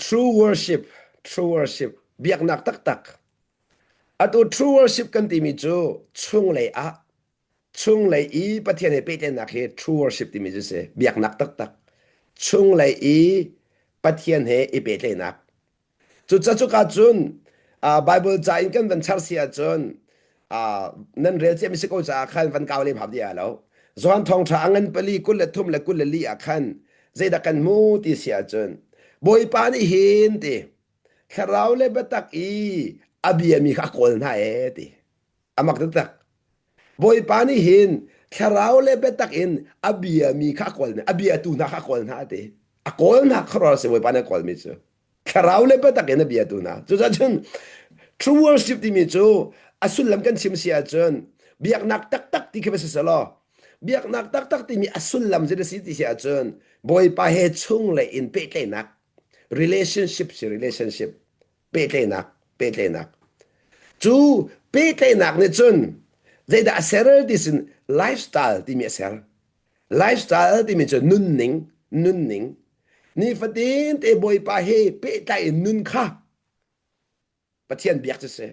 True worship, true worship, biaknak taktak. Atu true worship kan timi cu chunglei ah chunglei i Pathian he pehtlaihnak hi true worship timi cu si biaknak taktak. Chunglei i Pathian he i pehtlaihnak. Cucaah cuka cun Bible ca in kan van char si ahcun nan rel ciami si ko caah khan van kau lem hau ti lo. Johan thawngṭha a ngan pali 23 le 24 ah khan zeidah kan hmu ti si ahcun Bawipa nih hin ti thlarau le biatak i a biami kha a kawl hna ee ti. A mak taktak. Bawipa nih hin thlarau le biatak in a biami kha a kawl hna, a biatu hna kha a kawl hna ti. A kawl hna khuaruahhar si Bawipa nih a kawlmi cu. Thlarau le biatak in a biatu hna. Cucaah cun true worship timi cu a sullam kan chim si ahcun biaknak taktak ti khi va si selaw biaknak taktak timi a sullam cu na si ti si ahcun Bawipa he chung le in pehtlaihnak relationship si relationship pehtlaihnak pehtlaihnak cu pehtlaihnak nih cun zeidah a ser ti sin lifestyle timi a ser lifestyle timi cu nunning nunning nifatin te bawipa he pehtlai in nun kha Pathian biak cu si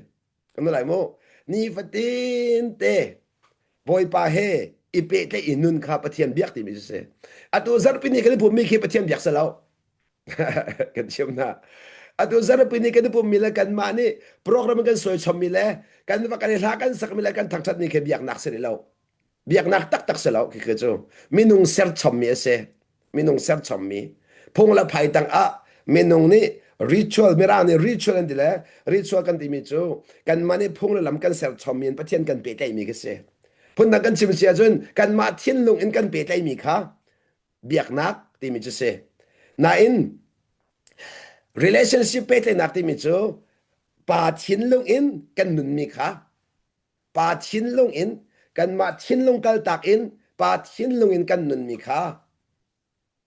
kan lai mu nifatin te bawipa he i pehtlaih in nun kha Pathian biak timi cu si atu zarhpi ni kan i pummi khi Pathian biak si lo kan chim hna atu zarhpi ni kan i pummi le kanmah nih program kan suai chommi le kan va kan i hla kan sakmi le kan thangṭhatmi khi biaknak si lo biaknak taktak si lo khi cu minung serchommi a si minung serchommi phung le phai tang ah minung nih ritual mirang nih ritual an ti le ritual kan timi cu kanmah nih phung le lam kan serchommi in Pathian kan pehtlaihmi khi si phundang kan chim si ahcun kanmah thinlung in kan pehtlaihmi kha biaknak timi cu si nain relationship pehtlaihnak timi cu pa thinlung in kan nunmi kha pa thinlung in kanmah thinlung kaltak in pa thinlung in kan nunmi kha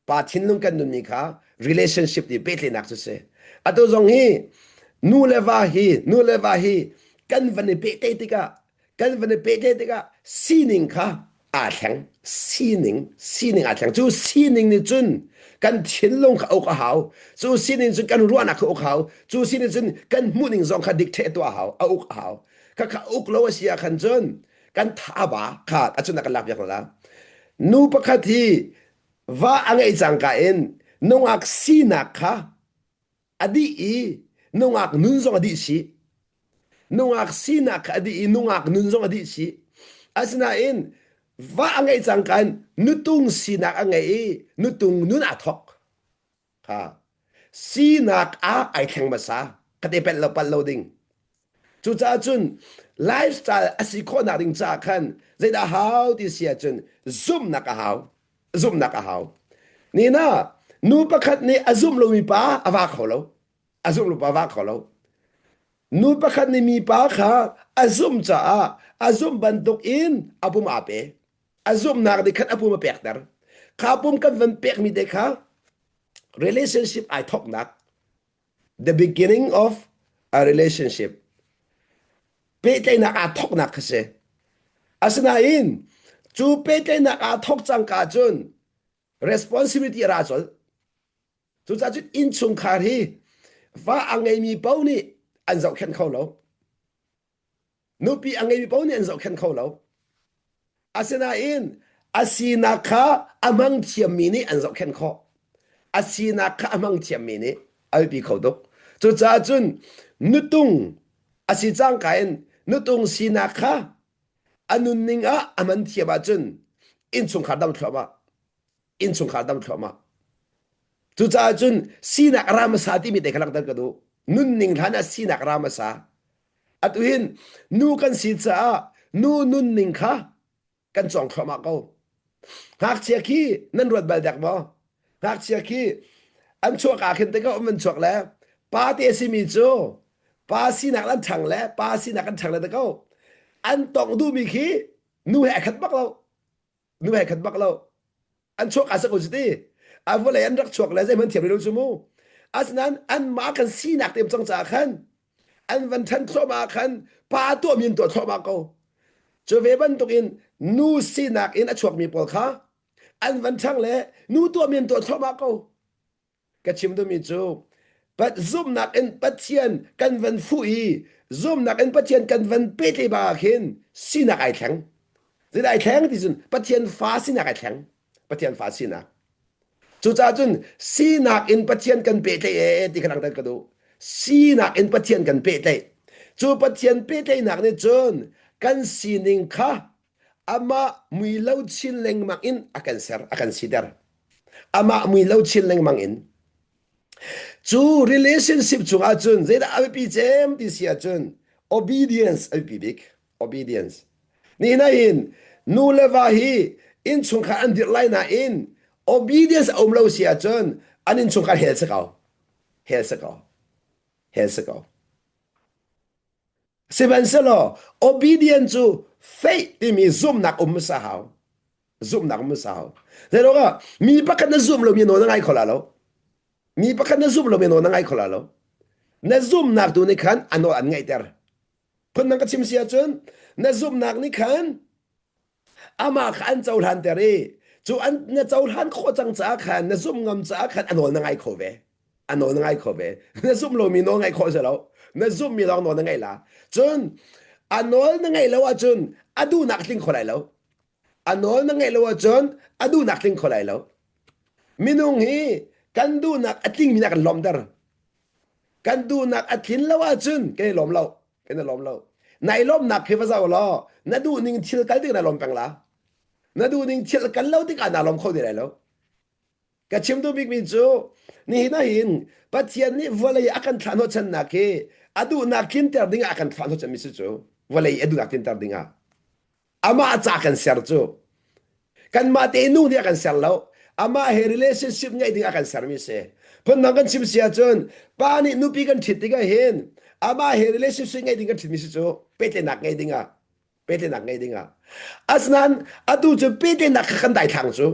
pa thinlung kan nunmi kha relationship ti pehtlaihnak cu si atu zong hi nu le va hi nu le va hi kan van i pehtlaih tikah kan van i pehtlaih tikah sining kha aa thleng sining sining aa thleng cu sining nih cun kan thinlung kha uk a hau cu sining cun kan ruahnak kha uk hau cu sining cun kan hmuhning zong kha dik theh tuah hau a uk a hau kha kha uk lo a si ah khan cun kan thaba kha a cun kan lak piak la nu pakhat hi va a ngeih cangka in nungak sinak kha a dih i nungak nun zong a dih chih nungak sinak kha a dih i nungak nun zong a dih chih asinain va a ngeih cangka in nutung sinak a ngei i nutung nun aa thawk kha sinak ah ai thleng hmasa kate pelh lo palh lo ding cucaah cun lifestyle a si khawhnak ding caah khan zeidah hau ti si ahcun zumhnak a hau zumhnak a hau nina nu pakhat nih a zumh lomi pa a va kho lo a zumh lo pa a va kho lo nu pakhat nih mi pa kha a zumh caah a zumh bantuk in a pum aa pe a zumhnak nih khan a pum a pekter kha pum kan van pekmi te kha relationship ai thoknak the beginning of a relationship pehtlaihnak aa thoknak kha si asinain cu pehtlaihnak aa thok cangka cun responsibility a ra colh cucaah cun innchungkhar hi fa a ngeimi paoh nih an zohkhenh kho lo Nupi a ngeimi paoh nih an zohkhenh kho lo. Asinain a sinak kha a hmang thiammi nih an zohkhenh khawh. A sinak kha a hmang thiammi nih a biapi kho tuk. Cucaah cun nutung a si cangka in nutung sinak kha a nunning ah a hman thiam ahcun innchungkhar dam thluahmah. Innchungkhar dam thluahmah. Cucaah cun sinak a ra hmasa timi te kha langhter ka duh. Nunning hlan ah sinak a ra hmasa. Atu hin nu kan si caah nu nunning kha kan cawng thluahmah ko. Ngakchia khi nan ruat bal dek maw? Ngakchia khi an chuak ah khin te ka um an chuak le pa te simi cu pa sinak an ṭhang le pa sinak an ṭhang le te ko. An tongh duhmi khi nu he a khat bak lo. Nu he khat bak lo. An chuak aa sak ko ti. A vawlei an rak chuak le zeihmanh thiam lo cu mu. Asinain anmah kan sinak te cang caah khan an van ṭhan thluahmah khan pa tuahmi an tuah thluahmah ko. Cu ve bantukin nu sinak in a chuakmi pawl kha an van ṭhang le nu tuahmi an tuah thluahmah ko. Ka chim duhmi cu. Pat zumhnak in Pathian kan van fuh i zumhnak in Pathian kan van pehtlaih bak ah khin sinak ai thleng. Zeidah ai thleng ti cun Pathian fa sinak ai thleng. Pathian fa sinak. Cucaah cun sinak in Pathian kan pehtlaih ee ti kha langhter ka duh. Sinak in Pathian kan pehtlaih. Cu Pathian pehtlaihnak nih cun kan sining kha amah mui lo chin lengmang in a kan ser, a kan siter. Amah mui lo chin lengmang in. Cu relationship chungah cun zeidah a biapi cem ti si ahcun obedience a biapi bik. Obedience. Nihin ah hin nu le va hi innchungkhar an dirh lai nain obedience a um lo si ahcun an innchungkhar hell si ko. Hell si ko. Hell si ko. Sihmanhsehlaw obedient cu faith timi zumhnak um hmasa hau. Zumhnak um hmasa hau. Zeiruangah mi pakhat na zum lomi nawl na ngai kho la lo. Mi pakhat na zum lomi nawl na ngai kho la lo. Na zumhnak tu nih khan a nawl an ngaihter. Phundang ka chim si ahcun na zumhnak nih khan amah kha an cohlanter i cu an na cohlan khawh cang caah khan na zumh ngam caah khan a nawl na ngai kho ve a nawl na ngai kho ve na zumh lomi nawl ngaih khawh si lo na zumhmi lawng nawl na ngaih la cun a nawl na ngaih lo ahcun a duhnak tling kho lai lo a nawl na ngaih lo ahcun a duhnak tling kho lai lo minung hi kan duhnak a tlingmi na kan lawmter kan duhnak a tlin lo ahcun kan i lawm lo kan i lawm lo nai lawmnak khi va zoh law na duh ning thil kal tik na lawm peng la na duh ning thil kal lo tikah naa lawm kho ti lai lo ka chim duh bikmi cu nihin ah hin Pathian nih vawlei a kan thlah hnawhchannak hi a duhnak tlinter ding ah a kan thlah hnawhchanmi si cu vawlei a duhnak tlinter ding ah Amah ca kan ser cu. Kanmah te nu nih a kan ser lo. Amah he relationship ngeih ding a kan sermi si. Phundang kan chim si ahcun pa nih nupi kan ṭhit tikah hin amah he relationship ngeih ding kan ṭhitmi si cu pehtlaihnak ngei ding ah pehtlaihnak ngei ding ah. Asinain atu cu pehtlaihnak kha kan daithlang cu.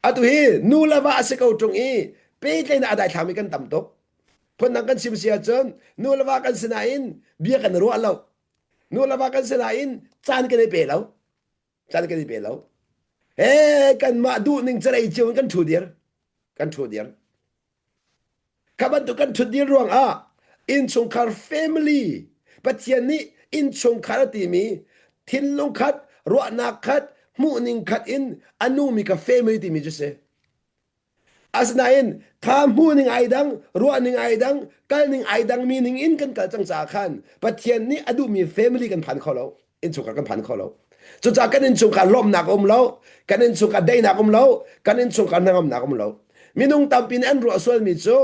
Atu hi nu le va a si ko ṭung i pehtlaihnak a daithlangmi kan tam tuk. Phundang kan chim si ahcun nu le va kan si nain bia kan ruah lo. Nu le va kan si nain caan kan i pe lo. Caan kan i pe lo. He kanmah duh ning carei cio in kan ṭhu dir. Kan ṭhu dir. Kha bantuk kan ṭhut dir ruang ah innchungkhar family Pathian nih innchungkhar a timi thinlung khat, ruahnak khat, hmuhning khat in a nungmi ka family timi cu si. Asinain kha hmuhning ai dang, ruahning ai dang, kalning ai dangmi ning in kan kal cang caah khan Pathian nih a duhmi family kan phan kho lo, innchungkhar kan phan kho lo. Cucaah kan innchungkhar lawmhnak um lo, kan innchungkhar daihnak um lo, kan innchungkhar hnangamnak um lo. Minung tampi nih an ruah sualmi cu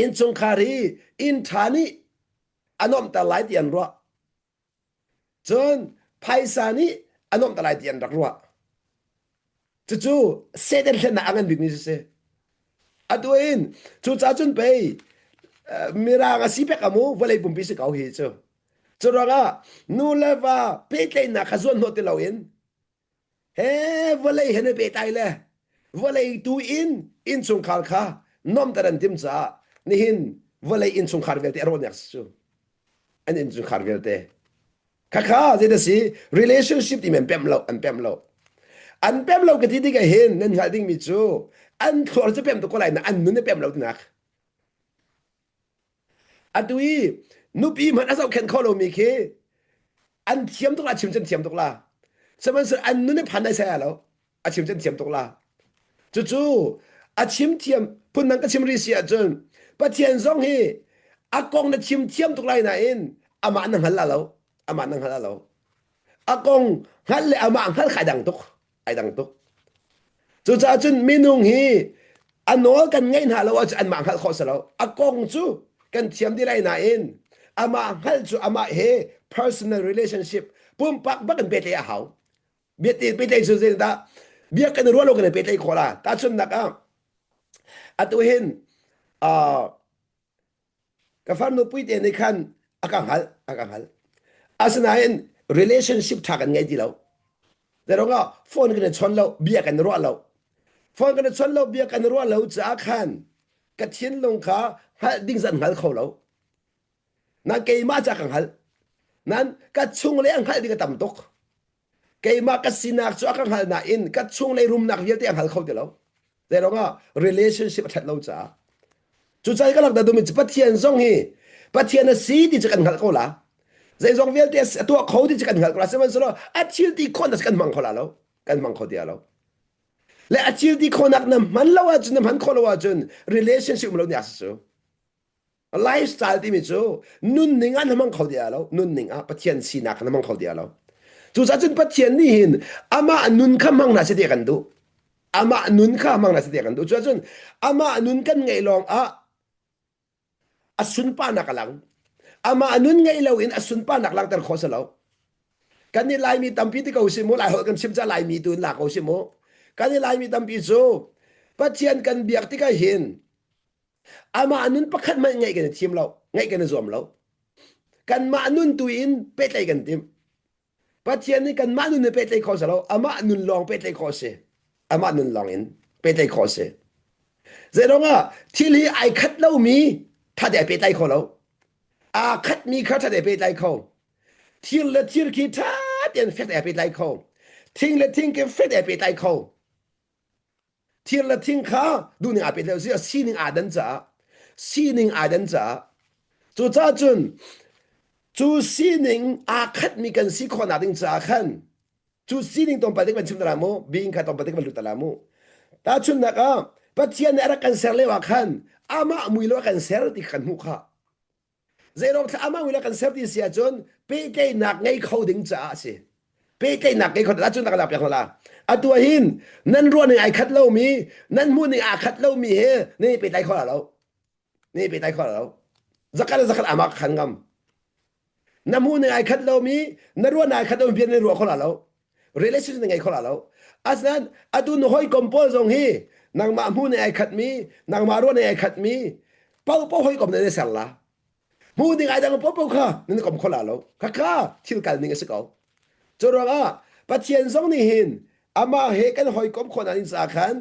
innchungkhar hi inn ṭha nih a nuamhter lai ti an ruah. Cun phaisa nih a nuamhter lai ti an rak ruah. Cucu Satan hlennak a ngan bikmi cu si. Atu in cucaah cun pei mirang a si pek amu vawlei pumpi si ko hi cu. Cu ruangah nu le va pehtlaihnak kha zuan hnawh ti loin he vawlei he na pehtlai le vawlei tu in innchungkhar kha nomter an tim caah nihin vawlei innchungkhar vialte a rawhnak si cu an innchungkhar vialte khakha zei da si relationship ti men pem lo an pem lo an pem lo ka ti tikah hin nan hngalh dingmi cu an thluar cu pem tuk ko lai na an nun a pem lo tinak Atu i nupi hmanh a zohkhenh kho lomi khi an thiam tuk la, chim cun thiam tuk la. Sihmanhsehlaw an nun i phan ai sai lo, a chim cun thiam tuk la. Cucu a chim thiam phundang ka chim rih si ahcun Pathian zong hi a kong na chim thiam tuk lai nain amah na hngal la lo, amah na hngal la lo. A kong hngalh le amah hngalh kha ai dang tuk. Ai dang tuk. Cucaah cun minung hi a nawl kan ngeih hna lo ahcun anmah hngalh khawh si lo. A kong cu kan thiam dih lai nain amah hngalh cu amah he personal relationship pumpak bak in pehtlaih a hau. Biate pehtlaih cu zeidah bia kan i ruah lo kan i pehtlaih khawh la. Tahchunhnak ah atu hin uh, Ka farnu puite nih khan a ka hngalh, a ka hngalh. Asinain relationship ṭha kan ngei ti lo. Zeirungah phone kan i chawn lo, bia kan i ruah lo. Phone kan i chawn lo, bia kan i ruah lo caah khan ka thinlung kha hngalh ding zan hngal kho lo. Nan keimah ca ka hngalh. Nan ka chung le a hngalh ding a tam tuk. Keimah ka sinak cu a ka hngalh nain ka chunglei rumnak vialte a hngal kho ti lo. Zeiruangah relationship a ṭhat lo caah. Cucaah ka lak dah dumi cu Pathian zong hi Pathian a si ti cu kan hngalh ko la. Zeizong vialte a tuah kho ti cu kan hngalh ko la. Sihmanhsehlaw a thil ti khawhnak kan hmang kho la lo. Kan hmang kho ti lo. Le a thil ti khawhnak na hman lo ahcun na hman khawh lo ahcun relationship um lo ni a si cu. Lifestyle timi cu nunning ah na hmang kho ti lo. Nunning ah Pathian sinak na hmang kho ti lo. Cucaah cun Pathian nih hin amah nun kha hmang hna seh ti a kan duh. Amah nun kha hmang hna seh ti a kan duh. Cucaah amah nun kan ngeih lawng ah a sunparnak a lang. Amah nun ngeih loin a sunparnak langhter khawh si lo. Kan i Laimi tampi ti ko si mu, Lai holh kan chim ca Laimi tu in la ko si mu. Kan i Laimi tampi cu Pathian kan biak tikah hin amah nun pakhat hmanh ngeih kan i thim lo, ngeih kan i zuam lo. Kanmah nun tu in pehtlaih kan tim. Pathian nih kanmah nun in pehtlaih khawh si lo, amah nun lawng pehtlaih khawh si. Amah nun lawng in pehtlaih khawh si. Zeiruang ah thil hi ai khat lomi ṭha ai pehtlai kho lo. Aa khatmi kha ṭha ai pehtlai kho. Thir le thir khi ṭha tein fek ai pehtlai kho. Thing le thing khi fek ai pehtlai kho. Thir le thing kha duhning aa pehtlai lo sining aa dan caah sining aa dan caah cucaah cun cu sining aa khatmi kan si khawhnak ding caah khan cu sining tlawmpal te kan chim ta la mu bing kha tlawmpal te kan lut ta la mu tahchunhnak ah Pathian nih a rak kan ser lio ah khan amah mui lo a kan ser ti kan hmuh kha Zeiruang thla amah wila kan ser ti si ahcun pehtlaihnak ngei kho ding caah a si. Pehtlaihnak ngei kho ahcun ka lak piak hna la. Atu ah hin nan ruah ning ai khat lomi, nan hmuh ning aa khat lomi he nan i pehtlai kho la lo. Nan i pehtlai kho la lo. Zakhat le zakhat amak khan ngam. Na hmuh ning ai khat lomi, na ruah ning ai khat lomi bia nan ruah kho la lo. Relationship na ngei kho la lo. Asinain atu na hawikom pawl zong hi nangmah hmuh ning ai khatmi, nangmah ruah ning ai khatmi, paohpaoh hawikom nan i ser la. Hmuh ning ai dang paohpaoh kha nan i kom kho la lo. Khakha thil kal ning a si ko. Cu ruangah Pathian zong nih hin amah he kan hawikom khawh nak ding caah khan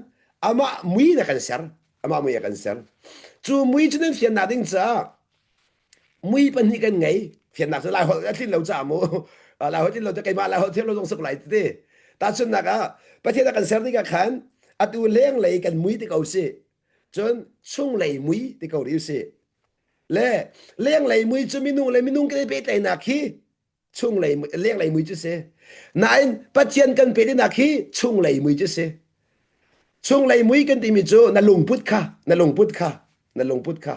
amah mui na kan ser. Amah mui a kan ser. Cu mui cu nan fiannak ding caah mui pahnih kan ngei fiannak cu lai holh a tlin lo caah mu lai holh tlin lo keimah lai holh thiam lo zong suk lai ti tahchunhnak ah Pathian a kan ser tikah khan atu lenglei kan mui ti ko si cun chunglei mui ti ko rih si le lenglei mui cu minung le minung kan i pehtlaihnak hi chunglei lenglei mui cu si nain Pathian kan pehtlaihnak hi chunglei mui cu si chunglei mui kan timi cu na lungput kha na lungput kha na lungput kha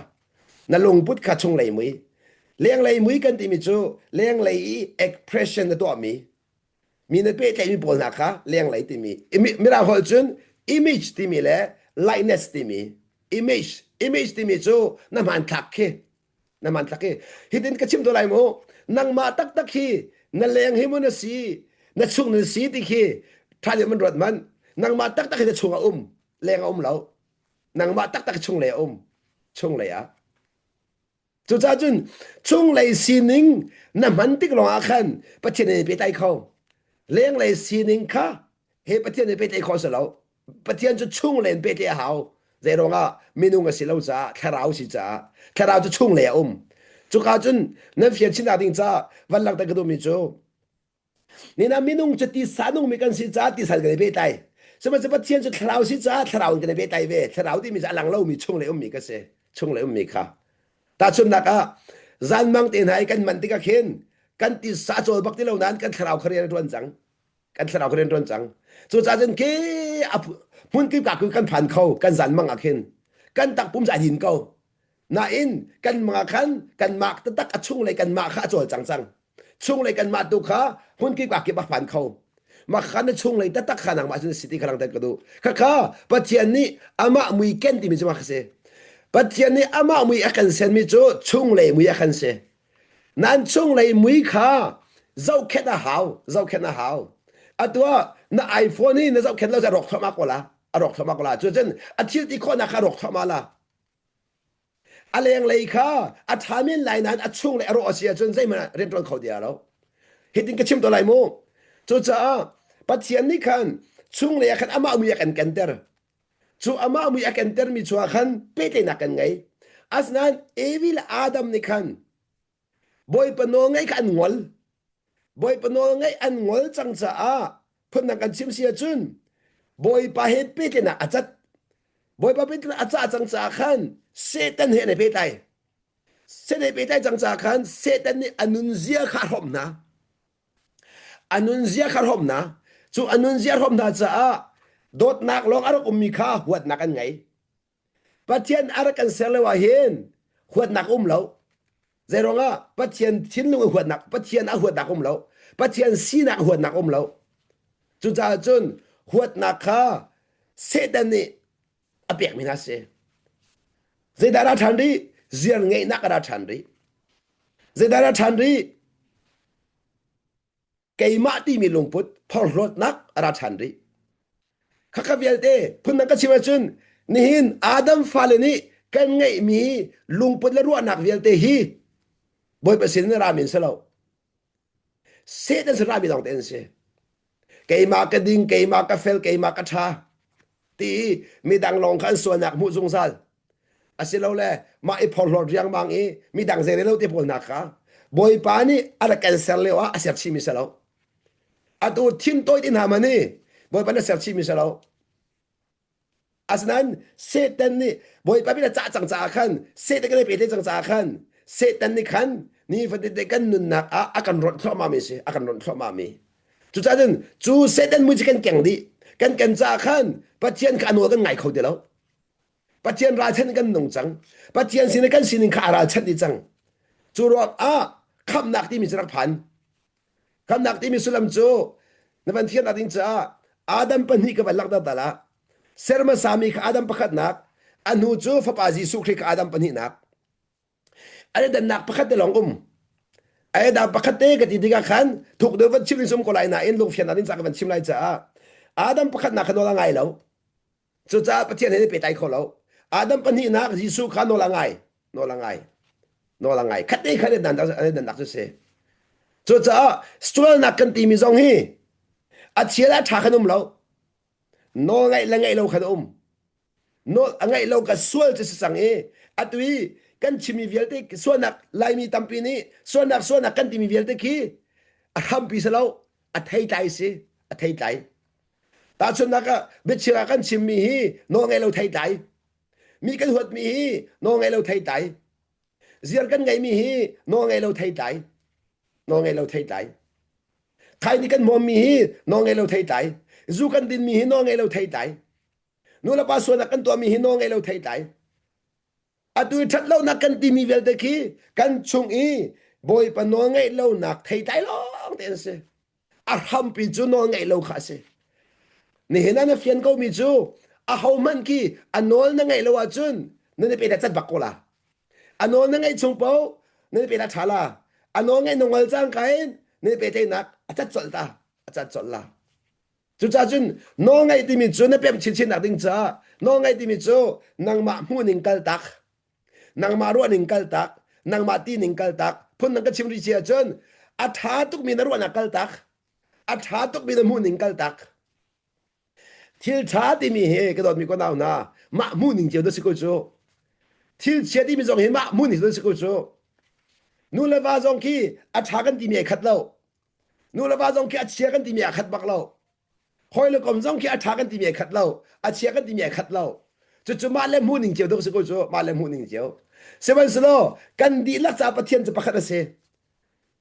na lungput kha chunglei mui lenglei mui kan timi cu lenglei i expression na tuahmi mi na pehtlaihmi pawl hna kha lenglei timi mirang holh cun image timi le likeness timi image image timi cu na hmanthlak khi na hmanthlak khi hitin ka chim to lai mu nangmah taktak hi na leng hi mu na si na chung na si ti khi tha deuh man ruat man nangmah taktak hi na chung a um leng a um lo nangmah taktak chunglei a um chunglei ah cucaah cun chunglei sining na hman tik lawngah khan Pathian nih pehtlai kho lenglei sining kha he Pathian nih pehtlai kho si lo Pathian cu chunglei in pehtlai a hau zei ruangah minung a si lo caah thlarau si caah thlarau cu chunglei a um cuka cun nan fian chinnak ding caah van langhter ka duhmi cu Nina minung cu tisa nungmi kan si caah tisa in kan i pehtlai. Sihmanhsehlaw Pathian cu thlarau si caah thlarau in kan i pehtlai ve. Thlarau timi cu a lang lomi chunglei ummi ka si. Chunglei ummi kha. Tahchunhnak ah zanmang te hna i kan manh tikah khin kan tisa cawl bak ti lo nain kan thlarau kha rian a ṭuan cang. Kan thlarau kha rian ṭuan cang. Cucaah cun ke a hmun kip ka kan phan kho kan zanmang ah khin kan takpum cu a din ko. Nain kan mang ah khan kanmah taktak a chunglei kanmah kha a cawlcang cang. Chunglei kanmah tu kha hmunkip ah kip a phan kho. Mah kha na chunglei taktak kha nangmah cun si ti kha langhter ka duh. Khakha Pathian nih amah mui ken timi cu mah kha si. Pathian nih amah mui a kan senmi cu chunglei mui a kan si. Nan chunglei mui kha zohkhenh a hau, zohkhenh a hau. Atu ah na iPhone hi na zohkhenh lo cu a rawk thluahmah ko la. A rawk thluahmah ko la. Cucun a thil ti khawhnak kha a rawk thluahmah la. A lenglei kha a ṭha men lai nain a chunglei a rawh a si ahcun zeihmanh ah rianṭuan kho ti lo. Hitin ka chim to lai mu. Cucaah Pathian nih khan chunglei ah khan amah mui a kan kenter. Cu amah mui a kentermi chungah khan pehtlaihnak kan ngei. Asinain Evi le Adam nih khan Bawipa nawl ngaih kha an ngol. Bawipa nawl ngaih an ngol cang caah phundang kan chim si ahcun Bawipa he pehtlaihnak a cat. Bawipa pehtlaihnak a cah cang caah khan Satan he an i pehtlai. Satan he pehtlai cang caah khan Satan nih a nunzia kha a hrawmh hna. A nunzia kha a hrawmh hna. Cu a nunzia a hrawmh hna caah dawtnak lawng a rak ummi kha huatnak an ngei. Pathian a rak kan ser lio ah hin huatnak um lo. Zeiruangah Pathian thinlung i huatnak, Pathian a huatnak um lo. Pathian sinak huatnak um lo. Cucaah cun huatnak kha Satan nih a pekmi hna si. Zeidah ra ṭhan rih? Ziar ngeihnak a ra ṭhan rih. Zeidah ra ṭhan rih? Keimah timi lungput phorhlawtnak a ra ṭhan rih. Khakha vialte phundang ka chim ahcun nihin Adam fale nih kan ngeihmi lungput le ruahnak vialte hi Bawipa sin in rami an si lo. Satan sin rami lawng te an si. Keimah ka ding, keimah ka fel, keimah ka ṭha ti i midang lawng kha an sualnak hmuh zungzal. Asilole mah i phorhlawt riangmang i midang zei lo te pawl hna kha Bawipa nih a rak kan ser lio ah a ser chihmi si lo. Atu thin tawi ti hna man i Bawipa nih a ser chihmi si lo. Asinain Satan nih Bawipa bia cah cang caah khan Satan kan i pe cang caah khan Satan nih khan nifatinte kan nunnak ah a kan ronh thluahmah mi si a kan ronh thluahmah mi. Cucaah cun cu Satan mui cu kan keng dih. Kan ken caah khan Pathian kha a nawl kan ngai kho ti lo. Pathian ralchanh kan nung cang. Pathian sin kan sining kha a ralchanh dih cang. Cu ruang ah khamhnak timi cu rak phan. Khamhnak timi sullam cu na van thiannak ding caah Adam pahnih ka van langhter ta la. Ser hmasami kha Adam pakhatnak, a hnu cu fapa Jesuh Khrih kha Adam pahnihnak. An i dannak pakhat te lawng um. Ai dang pakhat te ka ti tikah khan thuk deuh van chim in sum ko lai nain lungfiannak ding ca ka van chim lai caah Adam pakhatnak kha nawl a ngai lo. Cucaah Pathian he pehtlai kho lo. Adam pahnihnak Jesuh kha nawl a ngai. Nawl a ngai. Nawl a ngai. Khat te khat an dannak cu si. Cucaah sualnak kan timi zong hi a chia le a ṭha khan um lo. Nawl ngaih le ngaih lo khan um. Nawl a ngaih lo ka sual cu si cang i atu i kan chimmi vialte sualnak Laimi tampi nih sualnak sualnak kan timi vialte khi a hrampi si lo a theitlai si a theitlai Tahchunhnak ah biachir ah kan chimmi hi nawlngei lo theitlai. Mi kan huatmi hi nawlngei lo theitlai. Ziar kan ngeihmi hi nawlngei lo theitlai. Nawlngei lo theitlai. Thaini kan hmawmmi hi nawlngei lo theitlai. Zu kan dinmi hi nawlngei lo theitlai. Nulepa sualnak kan tuahmi hi nawlngei lo theitlai. Atu i ṭhatlonak kan timi vialte khi kan chung i Bawipa nawlngeih lonak theitlai lawng te an si. A hrampi cu nawlngeih lo kha a si. Nihin ah na fian komi cu ahohmanh khi a nawl na ngeih lo ahcun nan i pe cat bak ko la. A nawl na ngeih chung paoh nan i pe ṭha la. A nawl ngeih na ngol cangka in nan i pehtlaihnak a cat colh ta. A cat colh la. Cucaah cun nawlngaih timi cu na pemh chinchinnak ding caah nawlngaih timi cu nangmah hmuhning kaltak, nangmah ruahning kaltak, nangmah tining kaltak, phundang ka chim rih si ahcun a ṭha tukmi na ruahnak kaltak, a ṭha tukmi na hmuhning kaltak. Thil ṭha timi hi ka dawtmi ka nau hna, mah hmuhning cio na si ko cu. Thil chia timi zong hi mah hmuhning na si ko cu. Nu le va zong khi a ṭha kan timi ai khat lo. Nu le va zong khi a chia kan timi a khat bak lo. Hawi le kom zong khi a ṭha kan timi a khat lo. A chia kan timi a khat lo. Cucu mah le hmuhning cio dawh si ko cu mah le hmuhning cio. Sihmanhsehlaw kan dihlak caah Pathian cu pakhat a si.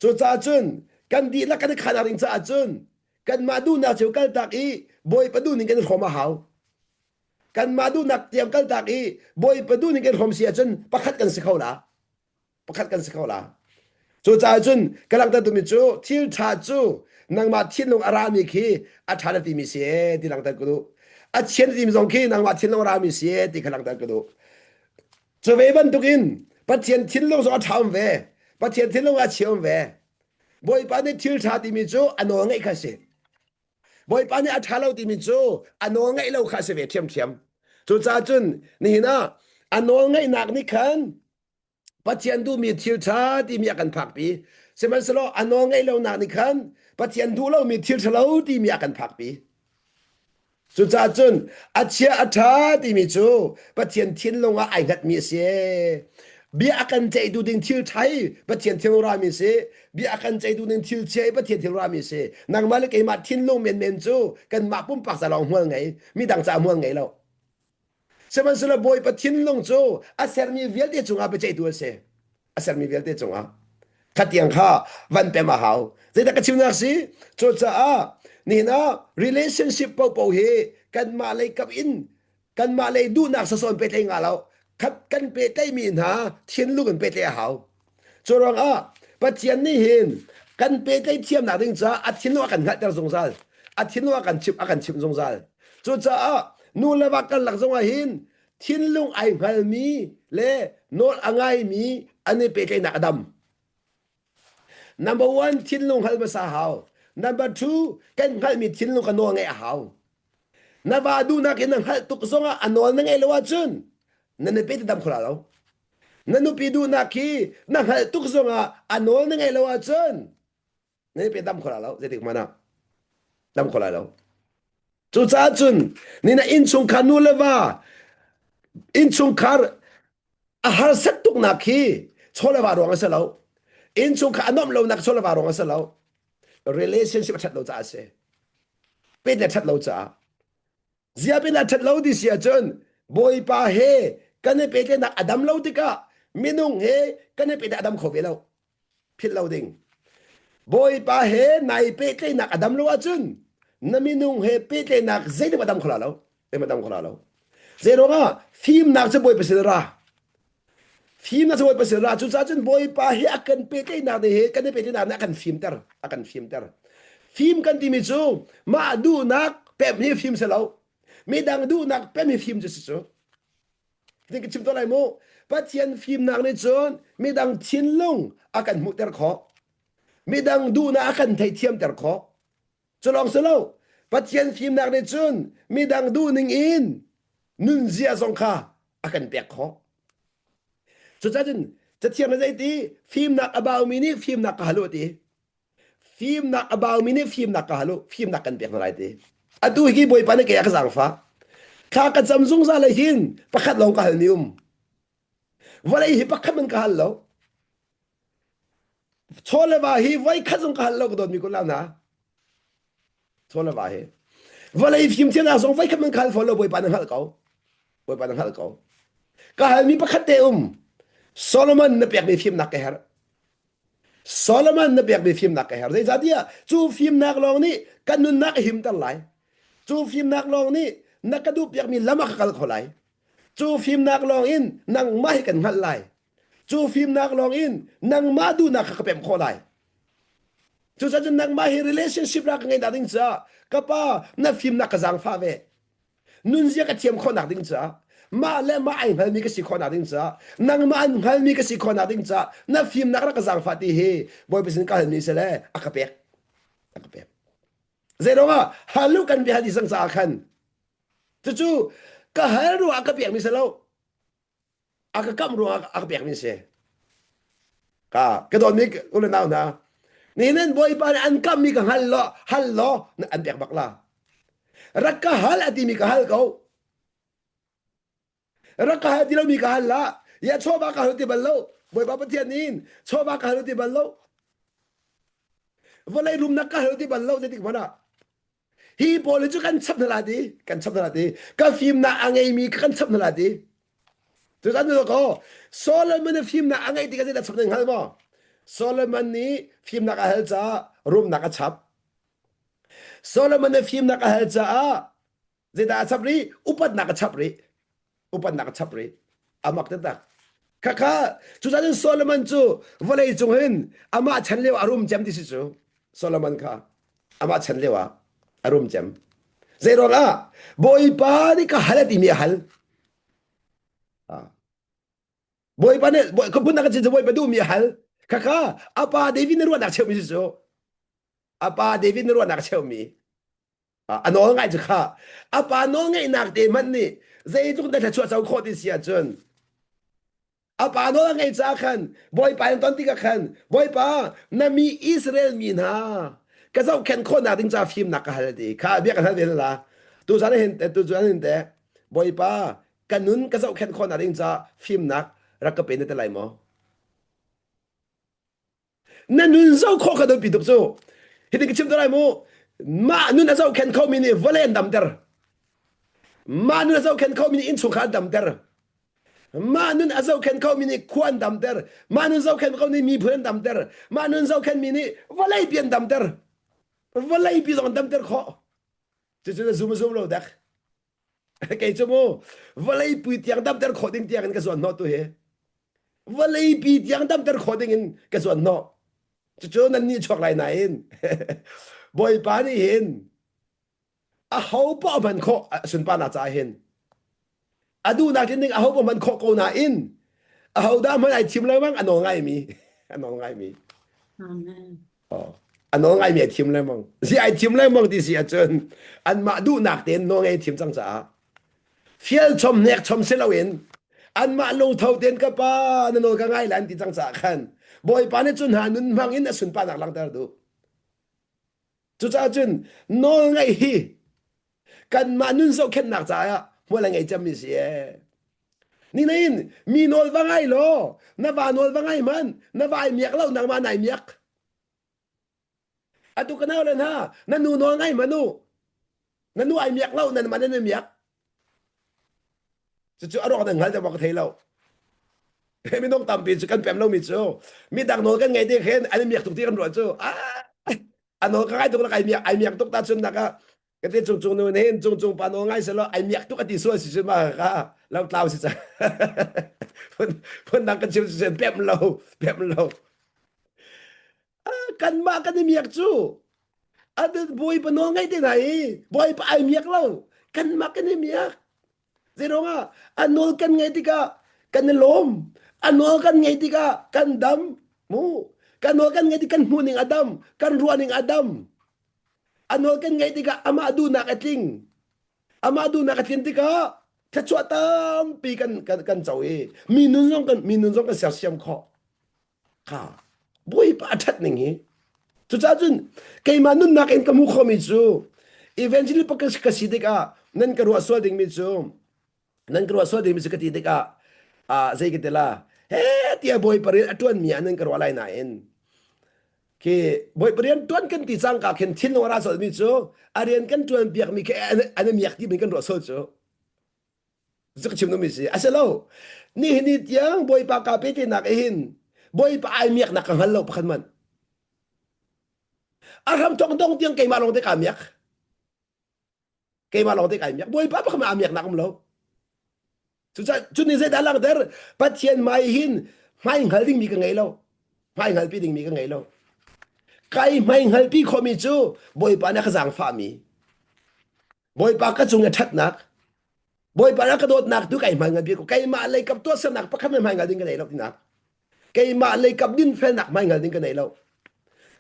Cucaah cun kan dihlak kan i khanak ding caah cun kanmah duhnak cio kaltak i Bawipa duhning kan i hrawm a hau. Kanmah duhnak tiang kaltak i Bawipa duhning kan i hrawm si ahcun pakhat kan si kho la. Pakhat kan si kho la. Cucaah cun ka langhter duhmi cu thil ṭha cu nangmah thinlung a rami khi a ṭha na timi si ee ti langhter ka duh. A chia na timi zong khi nangmah thinlung a rami si ee ti kha langhter ka duh. Cu ve bantukin Pathian thinlung zong a ṭha um ve. Pathian thinlung a chia um ve. Bawipa nih thil ṭha timi cu a nawl ngeih kha a si. Bawipa nih a ṭha lo timi cu a nawl ngeih lo kha a si ve ṭhiamṭhiam. Cucaah cun nihin ah a nawl ngeihnak nih khan Pathian duhmi thil ṭha timi a kan phakpi. Sihmanhsehlaw a nawl ngeih lonak nih khan Pathian duh lomi thil ṭhalo timi a kan phakpi. Cucaah cun a chia a ṭha timi cu Pathian thinlung ah ai hngatmi a si. Bia a kan ceihtu ding thil ṭha hi Pathian thinlung rami a si. Bia a kan ceihtu ding thil chia hi Pathian thinlung rami a si. Nangmah le keimah thinlung menmen cu kanmah pumpak ca lawng hmual ngei, midang ca hmual ngei lo. Sihmanhsehlaw Bawipa thinlung cu a sermi vialte cungah biaceihtu a si. A sermi vialte cungah. Khatiang kha van pem a hau. Zeidah ka chimnak si? Cucaah nihin ah relationship paohpaoh hi kanmah lei kap in kanmah lei duhnak sawsawh in pehtlaih nga lo. Khat kan pehtlaihmi hna thinlung in pehtlaih a hau. Cu ruangah Pathian nih hin kan pehtlaih thiamnak ding caah a thinlung a kan hngalhter zungzal. A thinlung a kan chimh a kan chimh zungzal. Cucaah nu le va karlak zongah hin thinlung ai hngalmi le nawl a ngaimi an i pehtlaihnak a dam. Number one, thinlung hngalh hmasa hau. Number two, kan hngalhmi thinlung ka nawl ngeih a hau. Na va duhnak in na hngalh tuk zongah a nawl na ngeih lo ahcun na nupi ti dam kho la lo. Na nupi duhnak khi na hngalh tuk zongah a nawl na ngeih lo ahcun na nupi dam kho la lo zeitik hmanh ah dam kho lai lo. Cucaah cun ni na innchungkhar nu le va innchungkhar a harsat tuknak khi chaw le va ruang a si lo. Innchungkhar a nuamh lonak chaw le va ruang a si lo. Relationship a ṭhat lo caah a si. Pet le ṭhat lo caah. Ziapin a ṭhat lo ti si ahcun Bawipa he kan i pehtlaihnak a dam lo tikah minung he kan i pehtlaih a dam kho ve lo. Philh lo ding. Bawipa he nai pehtlaihnak a dam lo ahcun na minung he pehtlaihnak zeitik a dam kho la lo. Zeitik a dam kho la lo. Zeiruangah fimnak cu Bawipa sin ra. Fimnak cu Bawipa sin ra. Cucaah cun Bawipa he a kan pehtlaihnak nih he kan i pehtlaihnak nih a kan fimter. A kan fimter. Fim kan timi cu mah duhnak pemh hi fim si lo. Midang duhnak pemh hi fim cu si cu. Tin ka chim to lai mu. Pathian fimnak nih cun midang thinlung a kan hmuhter khawh. Midang duhnak a kan theihthiamter khawh. Cu lawng si lo. Pathian fimnak nih cun midang duhning in nunzia zong kha a kan pek khawh. Cucaah cun Cathiang nih zeiti fimnak a baumi nih fimnak ka hal u ti. Fimnak a baumi nih fimnak ka hal u, fimnak kan pek hna lai ti. Atu hi Bawipa nih kei a ka zaangfah. Thla ka cam zungzal ah hin pakhat lawng ka halmi um. Vawlei hi pakhat man ka hal lo. Chaw le va hi voi khat zong ka hal lo ka dawtmi kun hna. Chaw le va hi. Vawlei fimthiamnak zong voi khat man ka hal fawn lo Bawipa na hngalh ko. Bawipa na hngalh ko. Ka halmi pakhat te um. Solomon na pekmi fimnak ka herh. Solomon na pekmi fimnak ka herh. Zeicahtiah cu fimnak lawng nih kan nunnak a himter lai. Cu fimnak lawng nih na ka duh piakmi lam ah ka kal kho lai. Cu fimnak lawng in nangmah hi kan hngalh lai. Cu fimnak lawng in nangmah duhnak kha ka pemh khawh lai. Cucaah cun nangmah hi relationship ra ka ngeih ding caah ka pa na fimnak ka zaangfah ve. Nunzia ka thiam khawhnak ding caah mah le mah ai hngalmi ka si khawhnak ding caah nangmah an hngalmi ka si khawhnak ding caah na fimnak rak ka zaangfah ti hi Bawipa sin ka halmi si le a ka pek. A ka pek. Zeiruangah halu kan bia di sang caah khan cucu ka hal ruangah ka pekmi si lo. A ka kamh ruangah a ka pekmi si. Ka ka dawtmi u le nau hna nihin nan Bawipa nih an kamhmi ka hngal law hal law an pek bak la. Rak ka hal a timi ka hal ko. Rak ka hal ti lomi ka hal la. Ya chawva ka hal ti bal lo. Bawipa Pathian nih chawva ka hal ti bal lo. Vawlei rumnak ka hal ti bal lo zeitik hmanh ah. Hi pawl hi cu kan chap hna la ti, kan chap hna la ti. Ka fimnak a ngeimi kha kan chap hna la ti. Cucaah nu ko Solomon nih fimnak a ngeih tikah zeidah chap nan hngal maw? Solomon nih fimnak a hal caah rumnak a chap. Solomon nih fimnak a hal caah zeidah a chap rih? Upatnak a chap rih. Upatnak a chap rih. A mak taktak. Khakha cucaah cun Solomon cu vawlei cung hin amah chan lio a rum cem ti si cu. Solomon kha amah chan lio ah a rum cem. Zeiruang ah Bawipa nih ka hal a timi a hal. Bawipa nih ka phun ka cin cu Bawipa duhmi a hal. Khakha a pa David na ruahnak cheumi si cu. A pa David na ruahnak cheumi. A nawl ngai cu kha a pa nawl ngeihnak te hmanh nih zeitluk na thluachuah co khawh ti si ahcun a pa nawl a ngeih caah khan Bawipa in ton tikah khan Bawipa na mi Israel mi hna ka zohkhenh khawhnak ding ca fimnak ka hal ti kha bia ka hal ve la tu zan hin tu zan hin te Bawipa ka nun ka zohkhenh khawhnak ding ca fimnak rak ka pe na ti lai maw Na nun zoh khawh kha biapi tuk cu. Hitin ka chim te lai mu. Mah nun a zohkhenh khomi nih vawlei an damter. Mah nun a zohkhenh khomi nih innchungkhar an damter. Mah nun a zohkhenh khomi nih khua an damter. Mah nun zohkhenh khomi nih miphun an damter. Mah nun zohkhenhmi nih vawleipi an damter. Vawleipi zong an damter khawh. Cucu na zum zum lo dek. Kei cu mu vawleipi tiang damter khawh ding tiang in ka zuan hnawh tu hi. Vawleipi tiang damter khawh ding in ka zuan hnawh. Cucu nan nih chuak lai nain Bawipa nih hin aho poah hman khawh sunparnak caah hin a duhnak in ding aho poah hman khawh ko nain aho dah hman ai thim lengmang a nawl ngaimi a nawl ngaimi Amen. oh a nawl ngaimi ai thim lengmang si ai thim lengmang ti si ahcun anmah duhnak tein nawl ngei thim cang caah fial chom hnek chom si loin anmah lungtho tein ka pa na nawl ka ngai la an ti cang caah khan bawipa nih cun hna nun hmang in a sunparnak langhter duh Cucaah cun nawlngaih hi kanmah nun zohkhenhnak caah hmual a ngei cemmi si ee. Ni nain mi nawl va ngai law na va nawl va ngai hmanh na va ai miak lo nangmah nai miak. Atu ka nau le hna na nu nawl ngai hmanh u na nu ai miak lo nanmah nan i miak. Cucu a ruak nan hngal deuh ka thei lo. Minung tampi cu kan pem lomi cu midang nawl kan ngei te khin an i miak tuk ti kan ruah cu ah a nawl ka ngai tuk ai miak ai miak tuk ta chun nak ah ka te cung cung nu hin cung cung pa nawl ngai selo ai miak tuk ati sual si cun ma ka lo tlau si ca phun phun dang kan chim si pem lo pem lo kanmah kan i miak cu bawipa nawl ngai te hna i bawipa ai miak lo kanmah kan i miak Zeiruangah a nawl kan ngaih tikah kan i lawm. A nawl kan ngaih tikah kan dam. Mu. Kan nawl kan ngaih tik kan hmuh ning a dam, kan ruah ning a dam. A nawl kan ngaih tikah amah duhnak a tling. Amah duhnak a tlin tikah thluachuah tampi kan kan kan co i mi nun zong kan mi nun zong kan sersiam khawh. Kha Bawipa a ṭhat ning hi. Cucaah cun keimah nunnak in ka hmuh khawhmi cu evangelist pakhat ka si tikah nan ka ruah sual dingmi cu nan ka ruah sual dingmi cu ka ti tikah ah zei ka ti la he tiah Bawipa rian a ṭuanmi ah nan ka ruah lai nain khi Bawipa rian ṭuan kan ti cangka khin thinlung a ra colhmi cu a rian kan ṭuan piakmi khi an i miak ti kan ruah sual cu Zu ka chim duhmi si. A si lo. Nihin ni tiang Bawipa kaa pe tinak hin Bawipa ai miaknak ka hngal lo pakhat man. A hram thawk dong tiang keimah lawng te kaa miak. Keimah lawng te kai miak. Bawipa pakhat aa miaknak um lo. Cucaah cun ni zeidah langhter Pathian hmai hin hmai hngal dingmi ka ngei lo. Hmai hngalpi dingmi ka ngei lo. Kai hmai hngalpi khawhmi cu Bawipa nih a ka zaangfahmi. Bawipa ka cung i ṭhatnak Bawipa na ka dawtnak tu kai hmai ngal bik keimah lei kap tuahsernak pakhat hmai ngal ding ka nei lo tinak keimah lei kap dinfelnak hmai ngal ding ka nei lo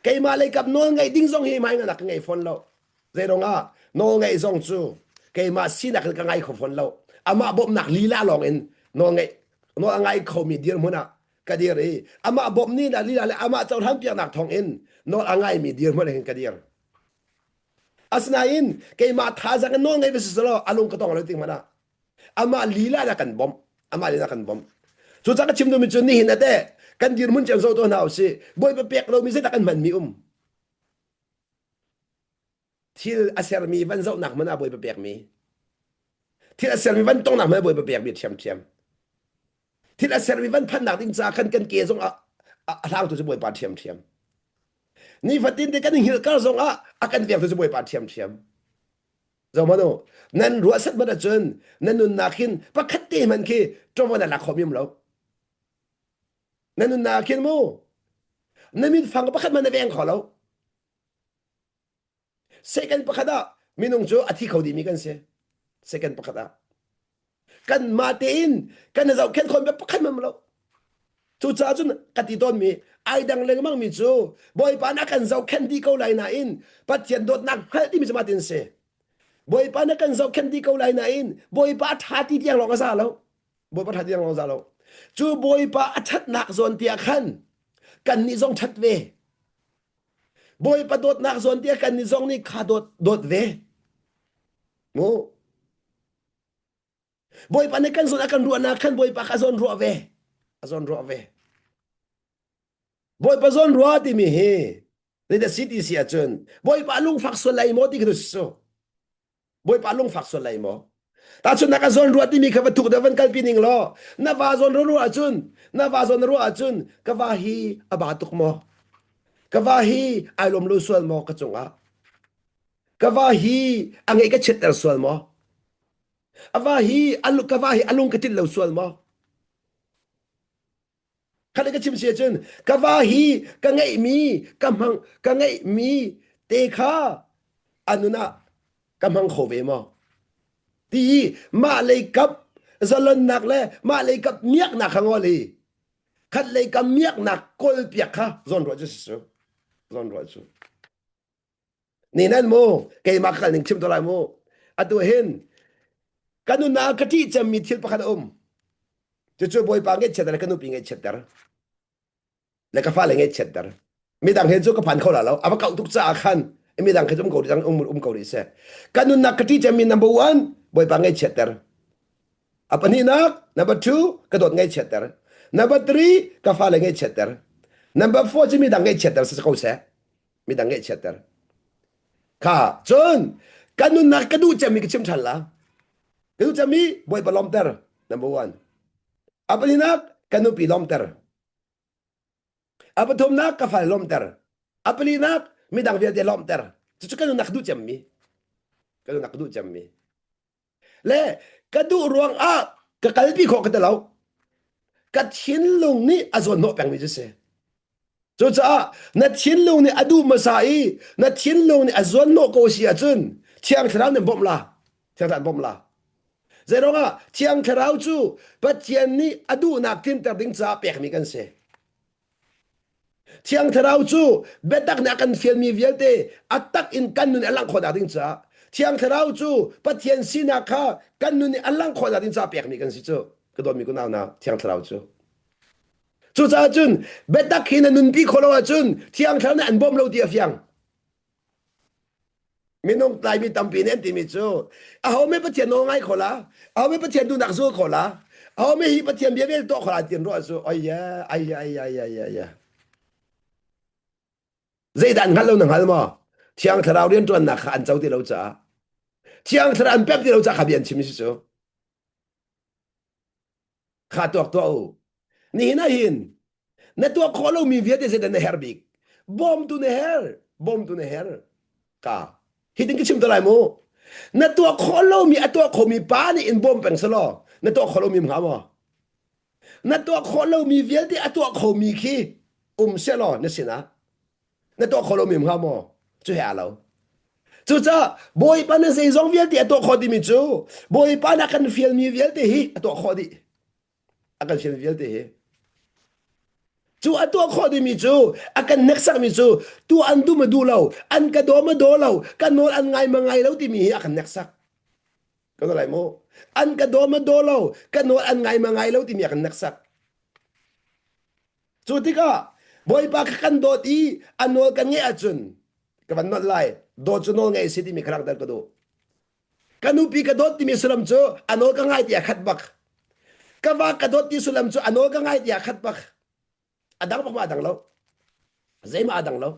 keimah lei kap nawl ngaih ding zong hi hmai ngalnak ka ngei fawn lo zei ah nawl ngaih zong cu keimah sinak in ka ngai kho fawn lo amah bawmhnak lila lawng in nawl ngaih nawl a ngai khomi dirhmun ah ka dir i amah bawmh ni na lila le amah cohlan piaknak thawng in nawl a ngaimi dirhmun hin ka dir Asinain keimah thazaang in nawl ngei va si selaw a lung ka tong lo tik hmanh ah amah lila na kan bawmh amah lila kan bawmh cucaah ka chim duhmi cu nihin ate kan dirhmun cio zoh tuah hna usih bawipa pek lomi zeidah kan hmanmi um thil a sermi van zohnak hmanh ah bawipa pekmi thil a sermi van tongnak hmanh ah bawipa pekmi ṭhiamṭhiam thil a sermi van phannak ding caah khan kan ke zong a hlangtu cu bawipa ṭhiamṭhiam Nifatin te kan i hngilh kar zong ah a kan vengtu cu Bawipa ṭhiamṭhiam. Zohhmanh u, nan ruah set hmanh ahcun nan nunnak hin pakhat te hmanh khi ṭawvo nan lak khawh mi um lo. Na nunnak hin mu, na mitfang pakhat hmanh na veng kho lo. Second pakhat ah minung cu a thi kho dihmi kan si. Second pakhat ah. Kanmah tein kan i zohkhenh khawh pakhat hmanh lo. Cucaah cun ka ti tawnmi ai dang lengmang mi cu Bawipa nih a kan zohkhenh dih ko lai nain Pathian dawtnak hngalh timi cu mah tin si. Bawipa nih a kan zohkhenh dih ko lai nain Bawipa a ṭha ti tiang lawng a za lo. Bawipa ṭha tiang lawng a za lo. Cu Bawipa a ṭhatnak zawn tiah khan kannih zong ṭhat ve. Bawipa dawtnak zawn tiah kannih zong nih kha dawt dawt ve. Mu. Bawipa nih kan zawn a kan ruahnak khan Bawipa kha zawn ruah ve. A zawn ruah ve. Bawipa zawn ruah timi hi zeidah si ti si ahcun Bawipa lungfak sual lai maw ti khi su. Bawipa lungfak sual lai maw? Tahchunhnak ah zawn ruah timi kha va thuk deuh van kalpi ning law na va zawn ruah ahcun na va zawn na ruah ahcun ka va hi a ba tuk maw? Ka va hi ai lawm lo sual maw ka cungah? Ka va hi a ngeih ka chiatter sual maw? A va hi a ka va hi a lung ka tlinh lo sual maw? Khat ka chim si ahcun ka va hi ka ngeihmi ka hmang ka ngeihmi te kha a nun ah ka hmang kho ve maw? Ti i mah lei kap zalonnak le mah lei kap miaknak kha ngol i khat lei kam miaknak kawl piak kha zawnruah cu si cu zawnruah cu Ni nan mu keimah ka kal ning chim to lai mu. Atu hin ka nunnak ka ṭih cemmi thil pakhat a um. Cucu Bawipa ngaihchiatter le ka nupi ngaihchiatter le ka fale ngaihchiatter. Midang he cu ka phan kho la lo. A va kauh tuk caah khan midang khi cu um ko rih um, um ko rih seh. Ka nunnak ka ṭih cemmi number one Bawipa ngaihchiatter. A pahnihnak number two ka dawt ngaihchiatter. Number three ka fale ngaihchiatter. Number four cu midang ngaihchiatter si ko seh. Midang ngaihchiatter. Kha cun ka nunnak ka duh cemmi ka chim ṭhan la. Ka duh cemmi Bawipa lawmter number one. A pahnihnak ka nupi lawmter. A pathumnak ka fale lawmter. A palinak midang vialte lawmter. Cucu ka nunnak ka duh cemmi. Ka nunnak ka duh cemmi. Le ka duh ruang ah ka kalpi khawh ka ti lo. Ka thinlung nih a zawn hnawh pengmi cu si. Cucaah na thinlung nih a duh hmasa i na thinlung nih a zuan hnawh ko si ahcun Thiang Thlarau nih bawmh la. Thiang Thlarau bawmh la. Zeiruangah Thiang Thlarau cu Pathian nih a duhnak tlinter ding caah pekmi kan si. Thiang Thlarau cu biatak nih a kan fialmi vialte a tak in kan nun i a langh khawhnak ding caah Thiang Thlarau cu Pathian sinak kha kan nun i a langh khawhnak ding caah pekmi kan si cu. Ka dawtmi kunau hna, Thiang Thlarau cu. Cucaah cun biatak hi na nunpi khawh lo ahcun Thiang Thlarau nih an bawm lo ti a fiang. Minung tlaimi tampi nih an timi cu aho me Pathian nawl ngai kho la, aho me Pathian duhnak zul kho la, aho me hi Pathian bia vel tuah kho la ti an ruah cu ai ya ai ya ai ya ai ya ya. Zeidah an hngalh lo na hngal maw? Thiang Thlarau rianṭuannak kha an co ti lo caah Thiang Thlarau an pek ti lo caah kha bia an chim si cu. Kha tuak tuah u. Nihin ah hin na tuah khawh lomi vialte zeidah na herh bik? Bawmtu na herh. Bawmtu na herh. Ka. Hitin ka chim te lai mu. Na tuah khawh lomi a tuah khomi pa nih in bawm peng selaw na tuah khawh lomi hnga maw? Na tuah khawh lomi vialte a tuah khomi khi um selaw na sinah na tuah kho lomi hnga maw cu he aa lo cucaah bawipa na zeizong vialte a tuah khawh timi cu bawipa na kan fialmi vialte hi a tuah khawh dih a kan fialmi vialte hi cu a tuah khawh dihmi cu a kan hneksakmi cu tu an duh ma duh lo an ka daw ma daw lo ka nawl an ngai ma ngai lo timi hi a kan hneksak ka lai mu an ka daw ma daw lo ka nawl an ngai ma ngai lo timi a kan hneksak Cu tikah Bawipa kha kan dawt i a nawl kan ngeih ahcun ka van nolh lai. Dawt cu nawl ngeih a si timi kha langhter ka duh. Ka nupi ka dawt timi sullam cu a nawl ka ngai ti a khat bak. Ka va ka dawt ti sullam cu a nawl ka ngai ti a khat bak. A dang bak ma a dang lo. Zeimah a dang lo.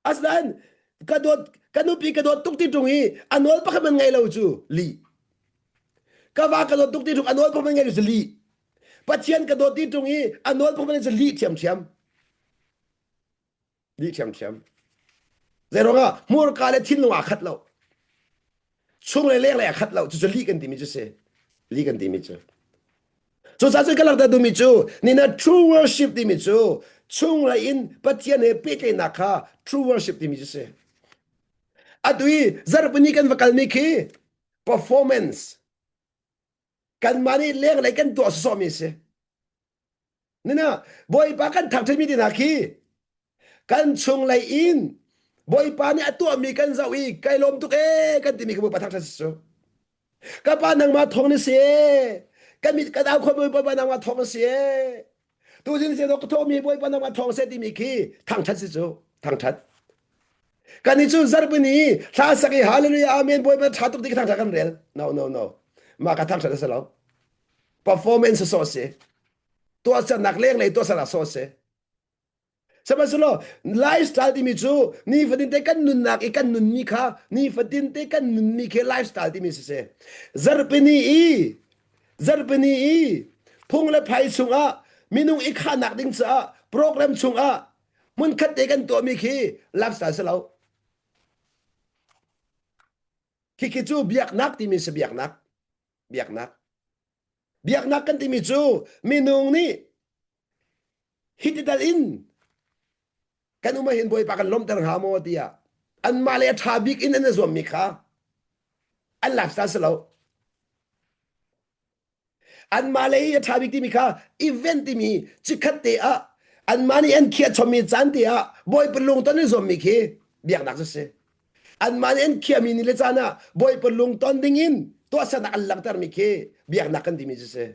Asinain ka dawt ka nupi ka dawt tuk ti ṭung i a nawl pakhat man ngei lo cu lih. Ka va ka dawt tuk ti ṭung a nawl pakhat man ngei lo cu lih. Pathian ka dawt ti ṭung i a nawl pakhat man cu lih ṭhiamṭhiam. Lih ṭhiamṭhiam. Zeiruangah hmurka le thinlung aa khat lo. Chung le leng le a khat lo cucu lih kan timi cu si lih kan timi cu cucaah cun ka langhter duhmi cu nina true worship timi cu chunglei in Pathian he pehtlaihnak kha true worship timi cu si atu i zarhpini kan va kalmi khi performance kanmah nih lenglei kan tuah sawsawhmi si Nina Bawipa kan thangṭhatmi te hna khi kan chunglei in Bawipa nih a tuahmi kan zoh i kai lawm tuk ee kan timi khi Bawipa thangṭhat si cu. Ka pa nangmah thawng na si ee. Kan mit kan au khawh Bawipa nangmah thawng na si ee. Tuzing se ka thawhmi Bawipa nangmah thawng seh timi khi thangṭhat si cu. Thangṭhat. Kan i cu zarhpini hla sak i hallelujah amen Bawipa ṭha tuk ti ka thangṭhat kan rel. No no no. Mah ka thangṭhat a si lo. Performance sawh si. Tuahsernak lenglei tuahsernak sawh si. Sihmanhsehlaw lifestyle timi cu nifatin te kan nunnak i kan nunmi kha nifatin te kan nunmi khi lifestyle timi si si. Zarhpini i zarhpini i phung le phai chungah minung i khahnak ding caah program chungah hmunkhat te kan tuahmi khi lifestyle si lo. Khikhi cu biaknak timi si biaknak. Biaknak. Biaknak kan timi cu minung nih hiti tal in kan um hin Bawipa kan lawmhter hnga maw tiah anmah le a ṭha bik in an i zuammi kha an lifestyle si lo. Anmah le i a ṭha bik timi kha event timi chikkhat te ah anmah nih an khiah chommi caan te ah Bawipa lungton i zuammi khi biaknak cu si. Anmah nih an khiahmi ni le caan ah Bawipa lungton ding in tuahsernak an langhtermi khi biaknak kan timi cu si.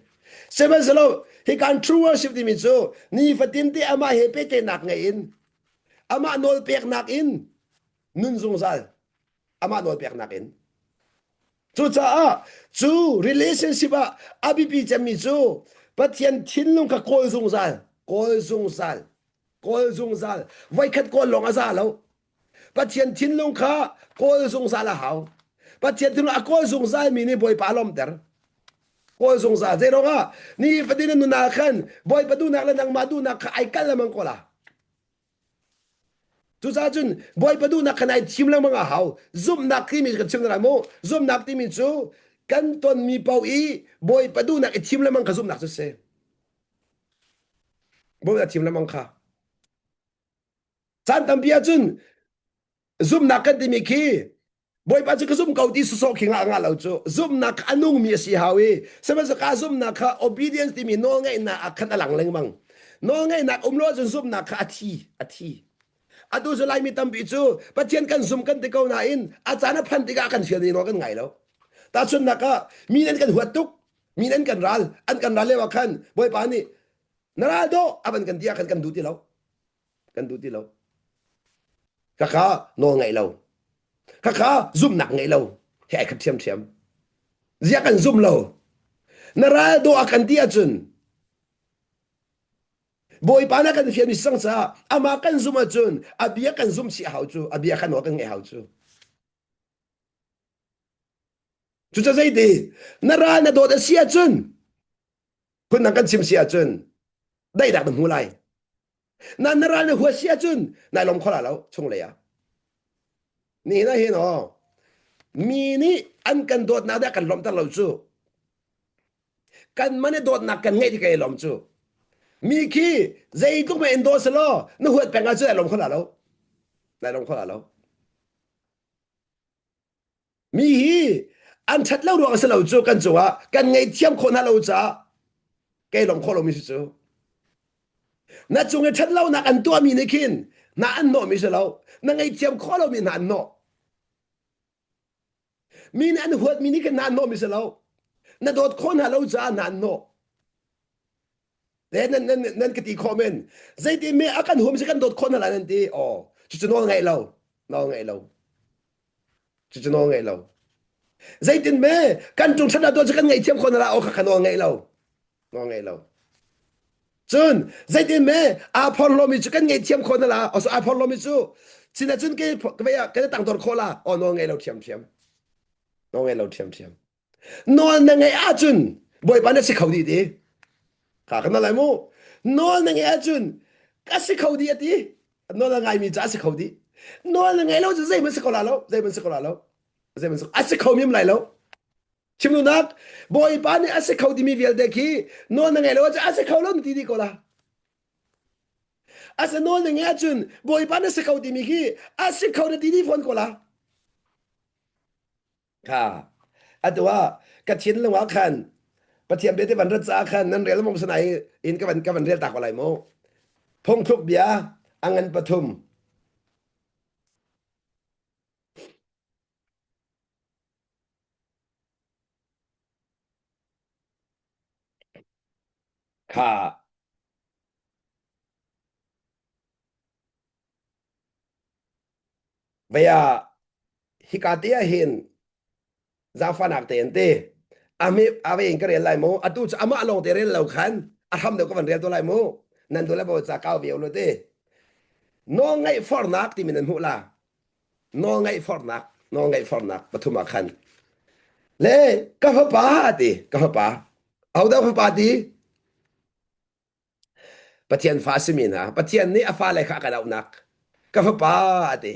Sihmanhsehlaw hikan true worship timi cu nifatin te amah he pehtlaihnak ngei in amah nawlpeknak in nun zungzal amah nawlpeknak in Cucaah cu relationship ah a biapi cemmi cu Pathian thinlung kha kawl zungzal, kawl zungzal, kawl zungzal. Voikhat kawl lawng a za lo. Pathian thinlung kha kawl zungzal a hau. Pathian thinlung a kawl zungzal mi nih Bawipa a lawmhter. Kawl zungzal. Zei ruangah ni fatin na nun ah khan Bawipa duhnak le nangmah duhnak kha ai kal lengmang ko la. Cucaah cun Bawipa duhnak khan ai thim lengmang a hau. Zumhnak timi kan chim lai mu. Zumhnak timi cu kan tonmi paoh i Bawipa duhnak i thim lengmang kha zumhnak cu si. Bawipa thim lengmang kha. Caan tampi ahcun zumhnak kan timi khi Bawipa cu ka zum ko ti sawsawh khi ngah ngah lo cu zumhnak a nungmi a si hau i sihmanhsehlaw ka zumhnak kha obedience timi nawlngaihnak ah khan a lang lengmang nawlngaihnak um lo ahcun zumhnak kha a thi a thi atu cu Laimi tampi cu Pathian kan zum kan ti ko nain a caan a phan tikah kan fial ni nawl kan ngai lo tahchunhnak ah mi nan kan huat tuk mi nan kan ral an kan ral lio ah khan Bawipa nih na ral dawh a van kan ti ah khan kan duh ti lo kan duh ti lo khakha nawl ngaih lo khakha zumhnak ngeih lo he ai khat ṭhiamṭhiam ziah kan zum lo na ral daw a kan ti ahcun Bawipa na kan fian mi sang caah amah kan zum ahcun a bia kan zum si hau cu a bia kha nawl kan ngeih hau cu cucu zeiti na ral na dawt a si ahcun phundang kan chim si ahcun daihnak na hmu lai na na ral na hua si ahcun nai lawm kho la lo chunglei ah ni na hin aw mi nih an kan dawtnak dah kan lawmhter lo cu kan man i dawtnak kan ngeih ti kai lawm cu mi khi zeitluk me in daw selaw na huat peng ahcun nai lawm kho la lo nai lawm kho la lo Mi hi an ṭhat lo ruang a si lo cu kan cungah kan ngaihthiam khawh hna lo caah kei lawng khawh lomi si cu. Na cung i ṭhat lonak an tuahmi nih khin hna an hnawhmi si lo. Na ngaihthiam khawh lomi hna an hnawh. Mi nih an huatmi nih khin hna an hnawhmi si lo. Na dawt khawh hna lo caah hna an hnawh. Nan, nan, nan ka ti khawh men. Zeitin me a kan hum si kan dawt khawh hna lai nan ti. Aw, cucu nawl ngaih lo. Nawl ngaih lo. Cucu nawl ngaih lo. Zeitin me kan tung ṭhat ah cu kan ngaihthiam khawh na la aw kha nawl ngaih lo. Nawl ngaih lo. Cun zeitin me aa phorhlawmi cu kan ngaihthiam khawh na la aw aa phorhlawmi cu sin ahcun ke ke tangdor khawh la aw nawl ngaih lo ṭhiamṭhiam. Nawl ngaih lo ṭhiamṭhiam. Nawl na ngeih ahcun Bawipa na si kho dih ti. Kha kan lai mu. Nawl na ngeih ahcun ka si kho dih a ti. Nawl a ngaimi cu a si kho dih. Nawl na ngeih lo cu zeihmanh si kho la lo. Zeihmanh si kho la lo. Zeihmanh si a si kho mim lai lo. Chimnunak Bawipa nih a si kho timi vialte khi nawl na ngeih lo ahcun a si kho lo na ti dih ko la. A si nawl na ngeih ahcun Bawipa na si kho timi khi a si kho na ti dih fawn ko la. Kha atu ah ka thinlung ah khan Pathian bia te van rat caah khan nan rel mong sanai in ka van ka van rel ta ko lai mu. Phungthluk bia a ngan pathum. Kha Vei ah hika te ah hin zaangfahnak te an ti. Ame ave in ka rel lai mu. Atu cu amah lawng te rel lo khan a hram deuh ka van rel to lai mu. Nan dul le bo ca kau ve lo ti. Nawlngaih forhnak timi nan hmuh la. Nawlngaih forhnak, nawlngaih forhnak pathum ah khan. Le ka fapa ti, ka fapa. Ahodah fapa ti? Pathian fa a simi hna, Pathian nih a fale kha a kan auhnak. Ka fapa a ti.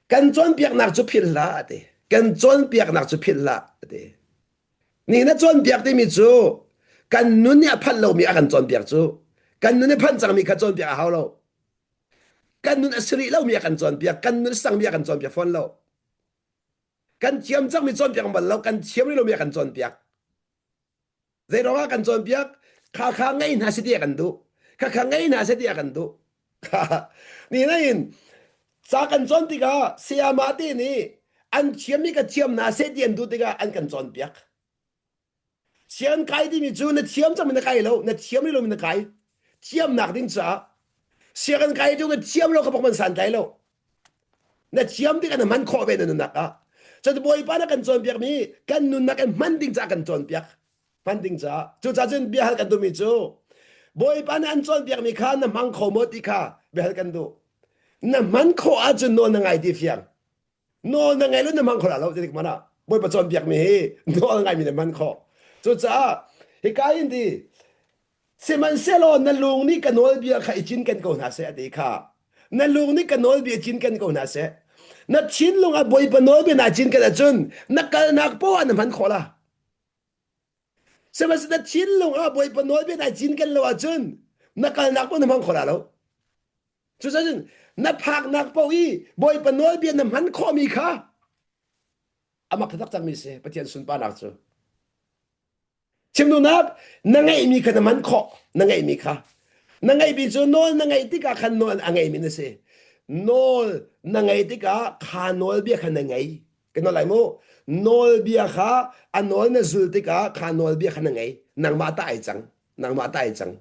Kan cawnpiaknak cu philh hlah a ti. Kan cawnpiaknak cu philh hlah a ti. Ni na cawnpiak timi cu kan nun nih a phanh lomi a kan cawnpiak cu. Kan nun i phanh cangmi kha cawnpiak a hau lo. Kan nun a si rih lomi a kan cawnpiak. Kan nun a sangmi a kan cawnpiak fawn lo. Kan thiam cangmi cawnpiak bal lo. Kan thiam rih lomi a kan cawnpiak. Zeiruang ah kan cawnpiak? Kha kha ngei hna seh ti a kan duh. Kha kha ngei hna seh ti a kan duh. Ni nain ca kan cawn tikah sayama te nih an thiammi ka thiam hna seh ti an duh tikah an kan cawnpiak. Sian kai timi cu na thiam cang na kai lo, na thiam rih lomi na kai. Thiamnak ding caah sianginn kai cu na thiam lo kha bak man san tlai lo. Na thiam tikah na hman khawh ve na nunnak ah. Cun Bawipa na kan cawnpiakmi kan nunnak in hman ding caah kan cawnpiak. Hman ding caah. Cucaah cun biahal kan duhmi cu Bawipa nih an cawnpiakmi kha na hmang kho maw ti kha biahal kan duh. Na hman khawh ahcun nawl na ngai ti fiang. Nawl na ngai lo na hmang kho la lo ti tik mana Bawipa cawnpiakmi hi nawl ngaimi na hman khawh. Cucaah hika in ti Sihmanhsehlaw na lung nih ka nawlbia kha i cinken ko hna seh a ti kha. Na lung nih ka nawlbia cinken ko hna seh. Na thinlung ah Bawipa nawlbia naa cinken ahcun na kalnak poah ah na hman khawh la. Sihmanhsehlaw na thinlung ah Bawipa nawlbia naa cinken lo ahcun na kalnak poah na hmang kho la lo. Cucaah na phaknak paoh i Bawipa nawlbia na hman khawhmi kha amak taktak cangmi si Pathian sunparnak cu. Chimduhnak na ngeihmi kha na man khawh na ngeihmi kha na ngeihmi cu nawl na ngeih tikah khan nawl a ngeimi na si nawl na ngeih tikah kha nawlbia kha na ngei ka nawl lai mu nawlbia kha a nawl na zul tikah kha nawlbia kha na ngei nangmah ta ai cang nangmah ta ai cang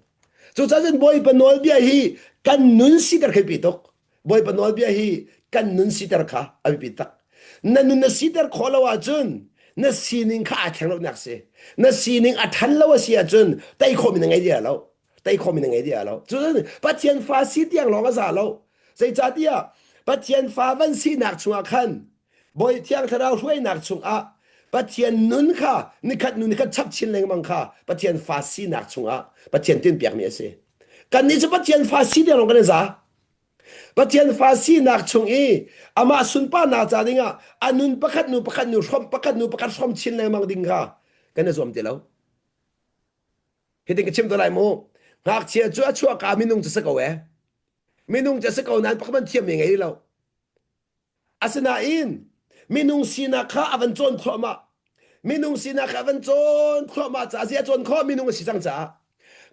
cucaah cun Bawipa nawlbia hi kan nun siter khi pi tuk Bawipa nawlbia hi kan nun siter kha a biapi tak. Na nun na siter khawh lo ahcun na sining kha aa thleng lo nak si. Na sining a than lo a si ahcun tei khawhmi na ngei dia lo. Tei khawhmi na ngei dia lo. Cun Pathian fa si tiang lawng a za lo. Zeicahtiah Pathian fa van sinak chungah khan Bawi Thiang Thlarau hruainak chungah Pathian nun kha nikhat nu nikhat chap chin lengmang kha Pathian fa sinak chungah Pathian tinpiakmi a si. Kannih cu Pathian fa si tiang lawng kan i za. Pathian fa sinak chung i amah sunparnak ca dingah a nun pakhat nu pakhat nu hrawmh pakhat nu pakhat hrawm chin lengmang ding kha kan i zuam ti lo. Hitin ka chim to lai mu. Ngakchia cu a chuahka minung cu si ko e. Minung cu si ko nain pakhat man thiammi ngei lo. Asinain minung sinak kha a van cawn thluahmah. Minung sinak kha a van cawn thluahmah caah zia cawn khawh minung a si cang caah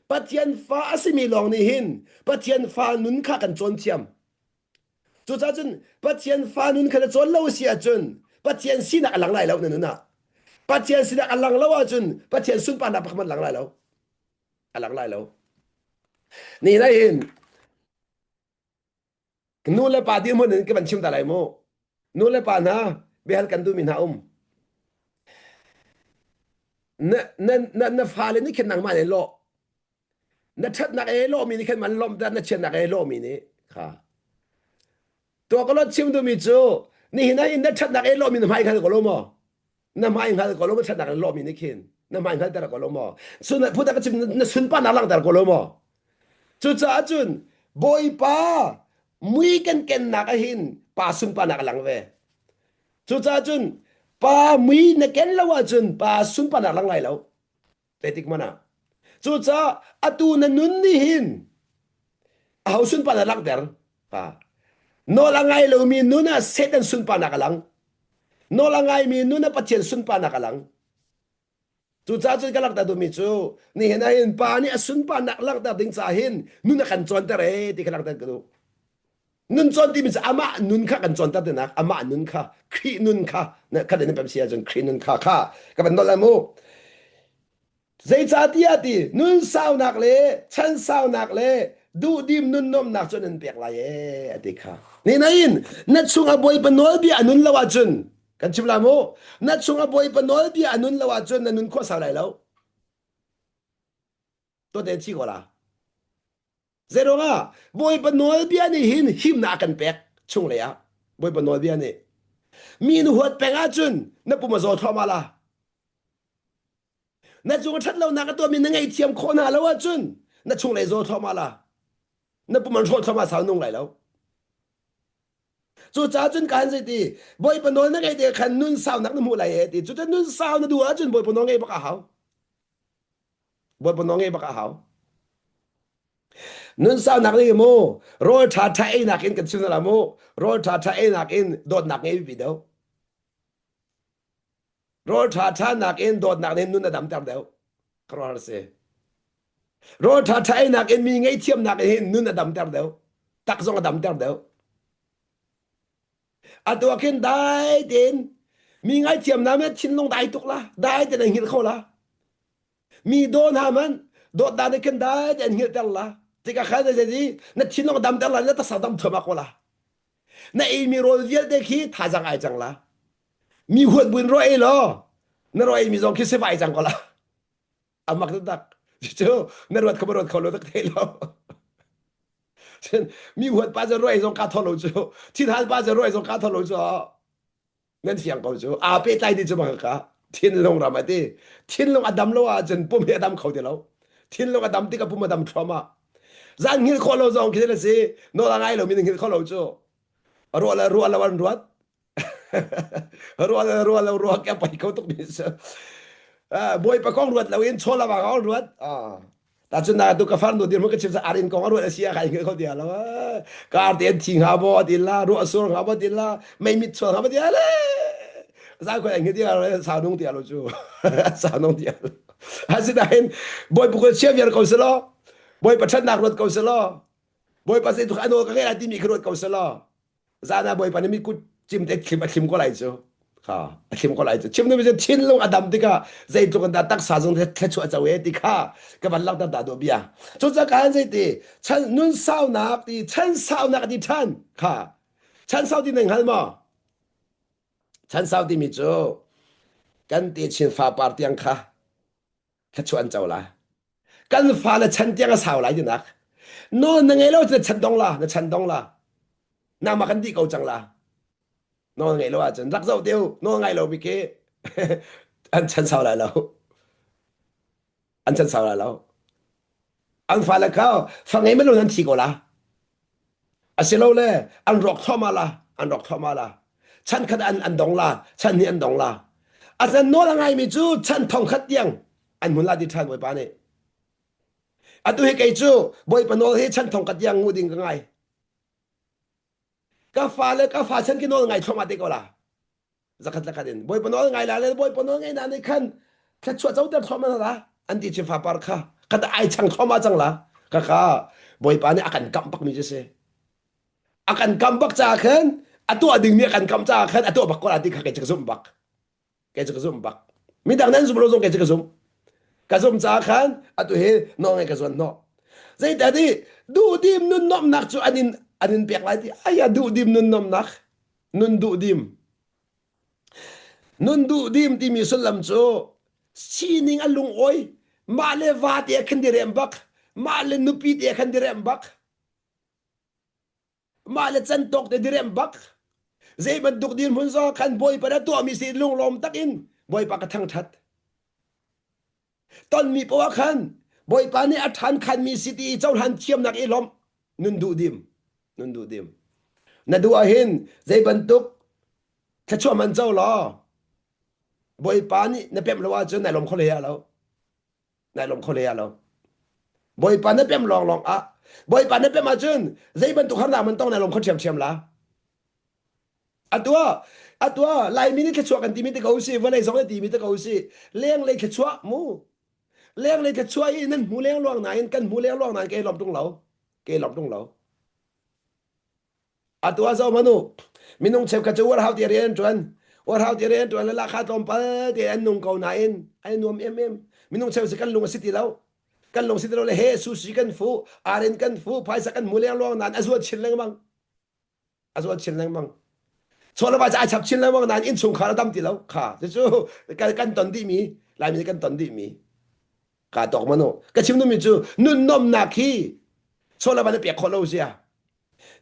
Pathian fa a simi lawng nih hin Pathian fa nun kha kan cawn thiam. Cucaah cun Pathian fa nun kha na cawn lo si ahcun Pathian sinak a lang lai lo na nun ah. Pathian sinak a lang lo ahcun Pathian sunparnak pakhat lang lai lo. A lang lai lo. Ni na hin Nu le pa dirhmun in ka van chim ta lai mu. Nu le pa hna biahal kan duhmi hna um. Na, na, na, na fale nih khin nangmah nih lawh. Na ṭhatnak e lawhmi nih khin man lawmh ta, na chiatnak e lawhmi nih kha. Tuah ka lot chim duhmi cu nihin ah in na ṭhatnak e lawhmi na hmai hngal ko lo maw? Na hmai hngal ko lo maw ṭhatnak in lawhmi nih khin na hmai hngalter ko lo maw? Sun phutak ka chim na sunparnak langhter ko lo maw? Cucaah cun Bawipa mui kan kennak ahhin pa sunparnak a lang ve. Cucaah cun pa mui na ken lo ahcun pa sunparnak lang lai lo. Zeitik hmanh ah. Cucaah atu na nun nih hin aho sunparnak langhter? Pa. Nawl a ngai lomi nun ah Satan sunparnak a lang. Nawl a ngaimi nun ah Pathian sunparnak a lang. Cucaah cun ka langhter duhmi cu nihin ah hin pa nih a sunparnak langhter ding caah hin nun a kan cawnter ee ti kha langhter ka duh. Nun cawn timi cu amah nun kha kan cawnter tinak amah nun kha Khrih nun kha kha na pem si ahcun Khrih nun kha kha ka van nolh lai mu. Zeicahtiah ti nun saunak le chan saunak le duhdim nun nuamnak cu nan pek lai ee a ti kha. Ni nain na chungah Bawipa nawlbia a nun lo ahcun Kan chim la mu. Na chung a Bawipa nawlbia a nun lo ahcun na nun khua sau lai lo. Tuan tein thi ko la. Zeiruangah Bawipa nawlbia nih hin himnak a kan pek chunglei ah Bawipa nawlbia nih mi na huat peng ahcun na pum a zaw thluahmah la. Na cung a ṭhat lonak a tuahmi na ngaihthiam khawh hna lo ahcun na chunglei zaw thluahmah la. Na pum an hrawh thluahmah sau nung lai lo. Cucaah cun kaan zei ti Bawipa nawl na ngeih te khan nun saunak na hmuh lai e ti. Cucu nun sau na duh ahcun Bawipa nawl ngeih bak a hau. Bawipa nawl ngeih bak a hau. Nun saunak nih mu rawl ṭha ṭha einak in kan chim la mu rawl ṭha ṭha einak in dawtnak ngei bipi deuh. Rawl ṭha ṭha nak in dawtnak nih nun a damter deuh. Khuaruahhar si. Rawl ṭha ṭha einak in mi ngaihthiamnak in nun a damter deuh. Tak zong a damter deuh. Atu ah khin dai tein mi ngaithiamnak me thinlung dai tuk la dai tein an hngilh kho la. Mi daw hna man dawt dan khin dai tein an hngilhter la. Tikah khan zei na thinlung damter la na taksa dam thuam ko la. Na eimi rawl vialte khi thazang ai cang la. Mi huat buin ro ei law na ro ei mi zong khi sivai cang ko la. Amak tak cu na ruat kho ruat kho lo tak thei lo. Mi huat pa ro ei zong ka tho lo cu. Thinhal pa ro ei zong ka tho lo cu. Nan fiang ko cu. Aa pehtlai ti cu bang ka thinlung ram ati. Thinlung a dam lo ahcun pum hi a dam kho ti lo. Thinlung a dam tik a pum a dam thluahmah. Zan hngilh khawh lo zong khi a si. Nawl a ngai lo mi na hngilh kho lo cu. Ruah le ruah lo an ruat. Ruah le ruah lo ruah ke pai kho tuk mi si. Bawipa kong ruat lo in chawla wa kong ruat. Ta cun na tu ka far nu dir mu ka chim sa arin kong a ruat a si a kai hngilh kho ti lo. Kar te an thi hnga maw ti la ruah sur hnga maw ti la mei mit chuak hnga maw ti le. Zan khoi hngilh ti lo sau nung ti lo cu. Sau nung ti lo. Asinain Bawipa kul chia viar ko selaw Bawipa ṭhatnak ruat ko selaw Bawipa zei tuk a nawl ka ngei lai timi kha ruat ko selaw zan ah Bawipa nih mi kut cim te thlim a thlim ko lai cu kha a thlim ko lai cu chim nu cu thinlung a dam tikah zeitluk in dah taksa zong thluachuah co e ti kha ka van langhter ta duh bia cucaah kan zei ti chan nun saunak ti chan saunak ti ṭhan kha chan sau ti nan hngal maw chan sau timi cu kan te chin fa par tiang kha thluachuah an co la kan fale chan tiang a sau lai tinak nawl na ngei lo na chan dong la na chan dong la nangmah kan dih ko cang la nawl ngei lo ahcun rak zoh te u nawl ngai lo mi khi an chan sau lai lo an chan sau lai lo an fale kha fa ngei melo nan thi ko la Asilole an rawk thluahmah la, an rawk thluahmah la. Chan khat an an dong la, chan hnih an dong la. Asinain nawl a ngaimi cu chan thong khat tiang an hmun la ti ṭhan Bawipa nih. Atu hi kei cu Bawipa nawl hi chan thong khat tiang ngu ding ka ngai. Ka fale ka fa chan ki nawl ngai thluahmah te ko la. Zakhat lakhat in Bawipa nawl ngai la le Bawipa nawl ngai na nih khan thluachuah coter thluahmah la an ti chin fapar kha khat ai chang thluahmah cang la ka ka Bawipa nih a kan kamh bakmi cu si a kan kamh bak caah khan a tuah dingmi a kan kamh caah khan a tuah bak ko la ti kha kei cu ka zumh bak kei cu ka zumh bak midang nan zum lo zong kei cu ka zumh ka zumh caah khan atu hi nawl ngai ka zuan hnawh zeitah ti duhdim nun nuamhnak cu an in an in pek lai ti aya duhdim nun nuamhnak nun duhdim nun duhdim timi sullam cu sining a lungawi mah le va te khan direm bak mah le nupi te khan direm bak mah le can tawk te direm bak zei bantuk dirhmun zong khan bawipa na tuahmi si lunglawm takin bawipa ka thangthat tonmi poah khan bawipa nih a ṭhan khanmi si ti i cohlan thiamnak i lawmh nun duhdim nun duhdim na duh ahhin zei bantuk thluachuah man co law bawipa nih na pemh lo ahcun nai lawm kho hlei lo nai lawm kho hlei lo bawipa na pemh lawng lawng ah bawipa na pemh ahcun zei bantuk harnak man tong nai lawm kho ṭhiamṭhiam la Atu ah atu ah Laimi nih thluachuah kan timi te ko si vawlei zong nih timi te ko si lenglei thluachuah mu lenglei thluachuah i nan hmu lengluang nain kan hmu lengluang nain kei lawm tung lo kei lawm tung lo atu ah zoh manu minung cheukhat cu uarhau ti rian an ṭuan uarhau ti rian an ṭuan le lahkhah tlawmpal te an nung ko nain an i nuam emem minung cheu si kan lung a si ti lo kan lung si ti lo le he sushi kan fu arin kan fu phaisa kan hmu lengluang nain a zual chin lengmang a zual chin lengmang chawleva cu ai chap chin lengmang nain innchungkhar a dam ti lo kha cucu kan kan ton dihmi laimi nih kan ton dihmi ka tawk manu ka chim duhmi cu nun nomnak hi Chaw le va na pek khawh lo zia.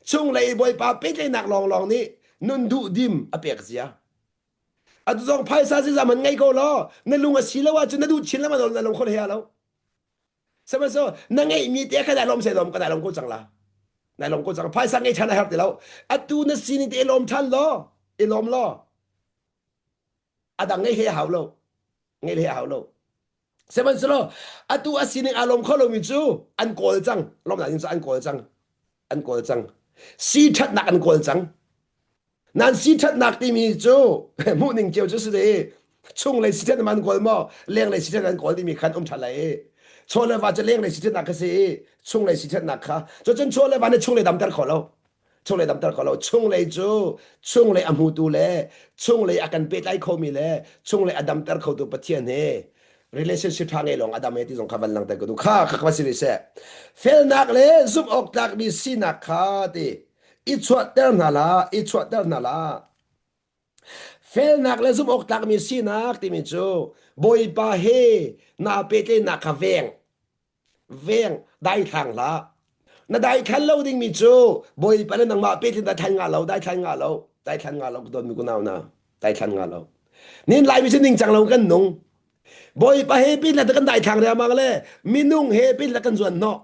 Chunglei Bawipa pehtlaihnak lawnglawng nih nun duhdim a pek zia. Atu zong phaisa ziza man ngei ko law na lung a si lo ahcun na duh chin lengmang na lung khol he lo. Sihmanhsehlaw na ngeihmi te kha dai lawm se lawm ka dai lawm ko cang la. Nai lawm ko cang. Phaisa ngei ṭhan a herh ti lo. Atu na sining te i lawm ṭhan law, i lawm law. A dang ngei he hau lo. Ngei he hau lo. Sihmanhsehlaw atu a sining aa lawm kho lomi cu an kawl cang. Lawmnak ding cu an kawl cang. An kawl cang. Si ṭhatnak an kawl cang. Nan si ṭhatnak timi cu hmuh ning cio cu si i chunglei si ṭhatnak an kawl maw lenglei si ṭhatnak an kawl timi khan um ṭhan lai i chaw le va cu lenglei si ṭhatnak kha si i chunglei si ṭhatnak kha cucun chaw le va nih chunglei damter kho lo chunglei damter kho lo chunglei cu chunglei a hmutu le chunglei a kan pehtlai khomi le chunglei a damter khotu Pathian he relationship ṭha ngei lawng a dam e ti zong kha van langhter ka duh kha kha kha si rih seh felnak le zumh awk tlakmi sinak kha ti i chuahter hna la i chuahter hna la felnak le zumh awk tlakmi sinak timi cu Bawipa he naa pehtlaihnak kha veng veng daithlang hlah na daithlan lo dingmi cu Bawipa le nangmah pehtlaih daithlan nga lo daithlan nga lo daithlan nga lo ka dawtmi kunau na daithlan nga lo nin laimi cu ningcang lo kan nung Bawipa he pehtlaih kan daithlang riangmang le minung he pehtlaih kan zuan hnawh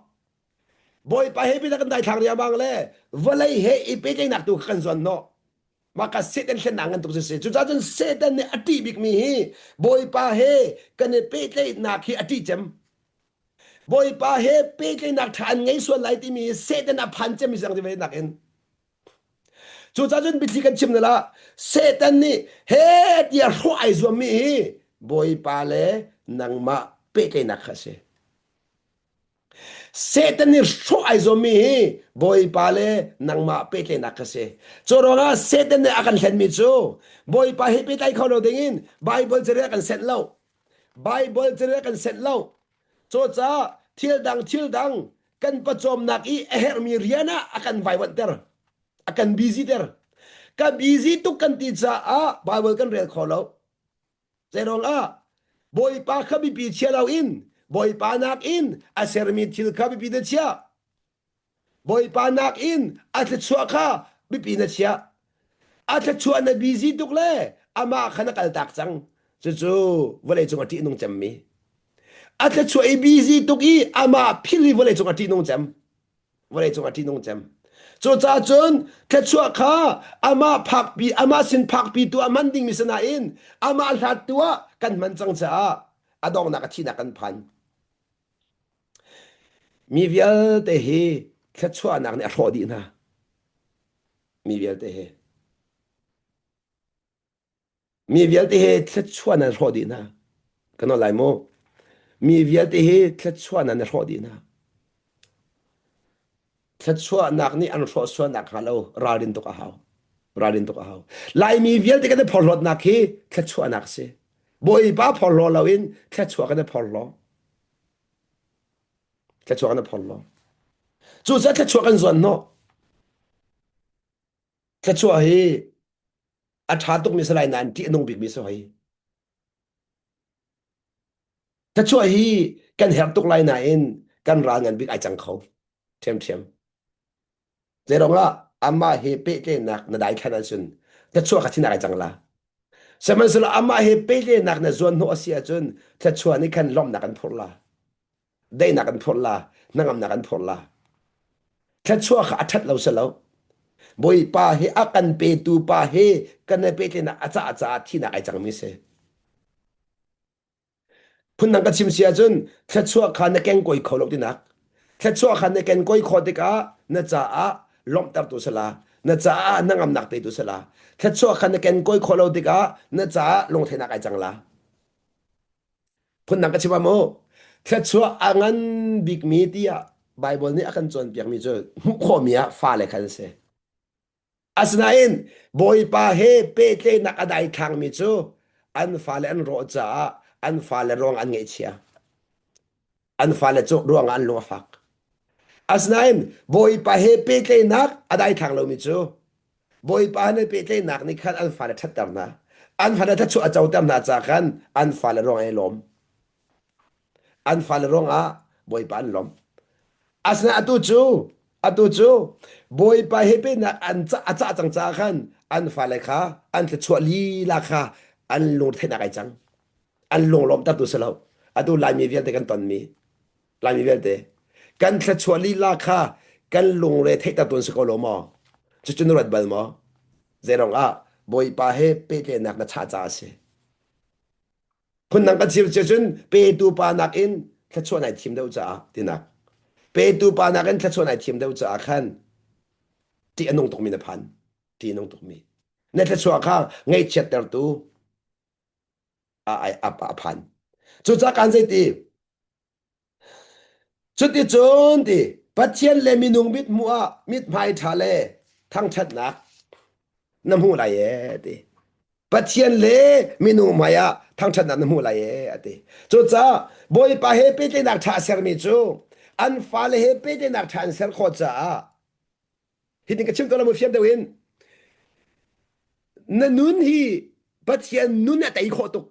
Bawipa he pehtlaih kan daithlang riangmang le vawlei he i pehtlaihnak tu kha kan zuan hnawh Mah ka Satan hlennak ngan tuk si. Cucaah cun Satan nih a ṭih bikmi hi Bawipa he kan i pehtlaihnak hi a ṭih cem. Bawipa he pehtlaihnak ṭha an ngei sual lai timi hi Satan a phan cemmi si ang nakin. Cucaah cun biathli kan chim na Satan nih he tiah hrawh ai zuammi hi Bawipa le nangmah pehtlaihnak kha a si. Satan nih hrawh ai zuammi hi Bawipa le nangmah pehtlaihnak kha si. Cu ruangah Satan nih a kan hlenmi cu Bawipa he pehtlai kho lo dingin Bible carel kan senh lo. Bible carel kan senh lo. Cucaah thil dang thil dang kan pawcawmnak i a herhmi rian ah a kan vaivuanhter. A kan busy ter. Ka busy tuk kan ti caah Bible kan rel kho lo. Zeiruang ah Bawipa kha biapi chia loin Bawipa nakin a sermi thil kha biapi na chiah. Bawipa nakin a thluachuah kha biapi na chiah. A thluachuah na busy tuk le amah kha na kaltak cang. Cucu vawleicung a ṭihnung cemmi. A thluachuah i busy tuk i amah phil i vawleicung a ṭihnung cem. Vawleicung ah ṭihnung cem. Cucaah cun thluachuah kha amah phakpi, amah sin phakpi tu ah hman dingmi si nain amah hlat tu ah kan hman cang caah a donghnak a thihnak kan phan. Mi vialte hi thluachuahnak nih a hrawh dih hna. Mi vialte hi. Mi vialte hi thluachuah nan hrawh dih hna. Kan nawl lai mu. Mi vialte hi thluachuah nan hrawh dih hna. Thluachuahnak nih an hrawh sualnak hnga lo ralrin tuk a hau. Ralrin tuk a hau. Laimi vialte kan i phorhlawtnak hi thluachuahnak a si. Bawipa phorhlaw loin thluachuah kan i phorhlaw. Thluachuah kan i phorhlaw. Cucaah thluachuah kan zuan hnawh. Thluachuah hi a ṭha tukmi si lai nain ṭih a nung bikmi si hoi. Thluachuah hi kan herh tuk lai nain kan ral ngan bik ai cang kho ṭhiamṭhiam. Zeiruang ah amah he pehtlaihnak na daithlan ahcun thluachuah kha thinak ai cang la. Sihmanhsehlaw amah he pehtlaihnak na zuan hnawh a si ahcun thluachuah nih khan lawmhnak an phurh la. Daihnak an phurh la, hnangamnak an phurh la. Thluachuah kha a ṭhat lo si lo. Bawipa hi a kan petu pa hi kan i pehtlaihnak a cah caah thihnak ai cangmi si. Phundang ka chim si ahcun thluachuah kha na kengkawi kho lo tinak. Thluachuah kha na kenkawi khawh tikah na caah lawmhtertu si la, na caah hnangamnak petu si la. Thluachuah kha na kenkawi khawh lo tikah na caah lungtheihnak ai cang la. Phundang ka chim ah mu, thluachuah a ngan bikmi tiah Baibal nih a kan cawnpiakmi cu hmuh khawhmi ah fale kha an si. Asinain Bawipa he pehtlaihnak a daithlangmi cu an fale an rawh caah an fale ruang an ngaihchia. An fale cu ruangah an lung a fak. Asinain Bawipa he pehtlaihnak a daithlang lomi cu Bawipa he pehtlaihnak nih khan an fale ṭhatter hna. An fale thluachuah a coter hna caah khan an fale ruangah i lawm. An fale ruangah Bawipa an lawmh. Asinain atu cu atu cu Bawipa he pennak an ca a cah cang caah khan an fale kha an thluachuah lila kha an lungretheihnak ai cang. An lunglawmhtertu si lo. Atu Laimi vialte kan tonmi Laimi vialte kan thluachuah lila kha kan lungre theihtertu an si ko lo maw? Cucu na ruat bal maw? Zeirong ah Bawipa he pehtlaihnak na chah caah a si. Phundang kan chim cun petu pa nakin thluachuah nai thim deuh caah tinak. Petu pa nakin thluachuah nai thim deuh caah khan ṭih a nung tukmi na phan. Ṭih a nung tukmi. Na thluachuah kha ngaihchiattertu a, a, a phan. Cucaah kan zeiti? Cuticun ti Pathian le minung mithmuh ah mithmai ṭha le thangṭhatnak na hmu lai ee ti. Pathian le minung hmai ah thangṭhatnak na hmu lai ee a ti. Cucaah Bawipa he pehtlaihnak ṭha a sermi cu an fale he pehtlaihnak ṭha an ser khawh caah hitin ka chim ko la mu fiam deuh in na nun hi Pathian nun a tei khawh tuk.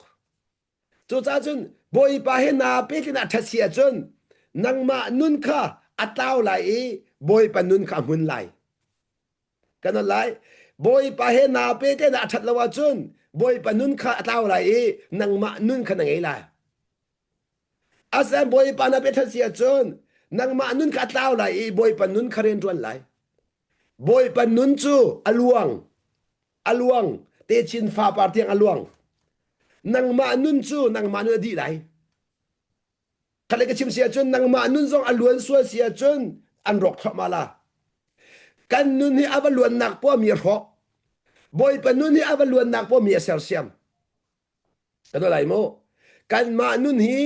Cucaah cun Bawipa he naa pehtlaih a ṭhat si ahcun nangmah nun kha a tlau lai i Bawipa nun kha a hmun lai. Kan on lai. Bawipa he naa pehtlaih a ṭhat lo ahcun Bawipa nun kha a tlau lai i nangmah nun kha na ngei lai. Asinain Bawipa na pehtlaih si ahcun nangmah nun kha a tlau lai i Bawipa nun kha rian ṭuan lai. Bawipa nun cu a luang. A luang. Techin fapar tiang a luang. Nangmah nun cu nangmah nun a dih lai. Khatle ka chim si ahcun nangmah nun zong a luan sual si ahcun an rawk thluahmah la. Kan nun hi a va luannak poah mi a hrawk. Bawipa nun hi a va luannak poah mi a sersiam. Kan lai mu. Kanmah nun hi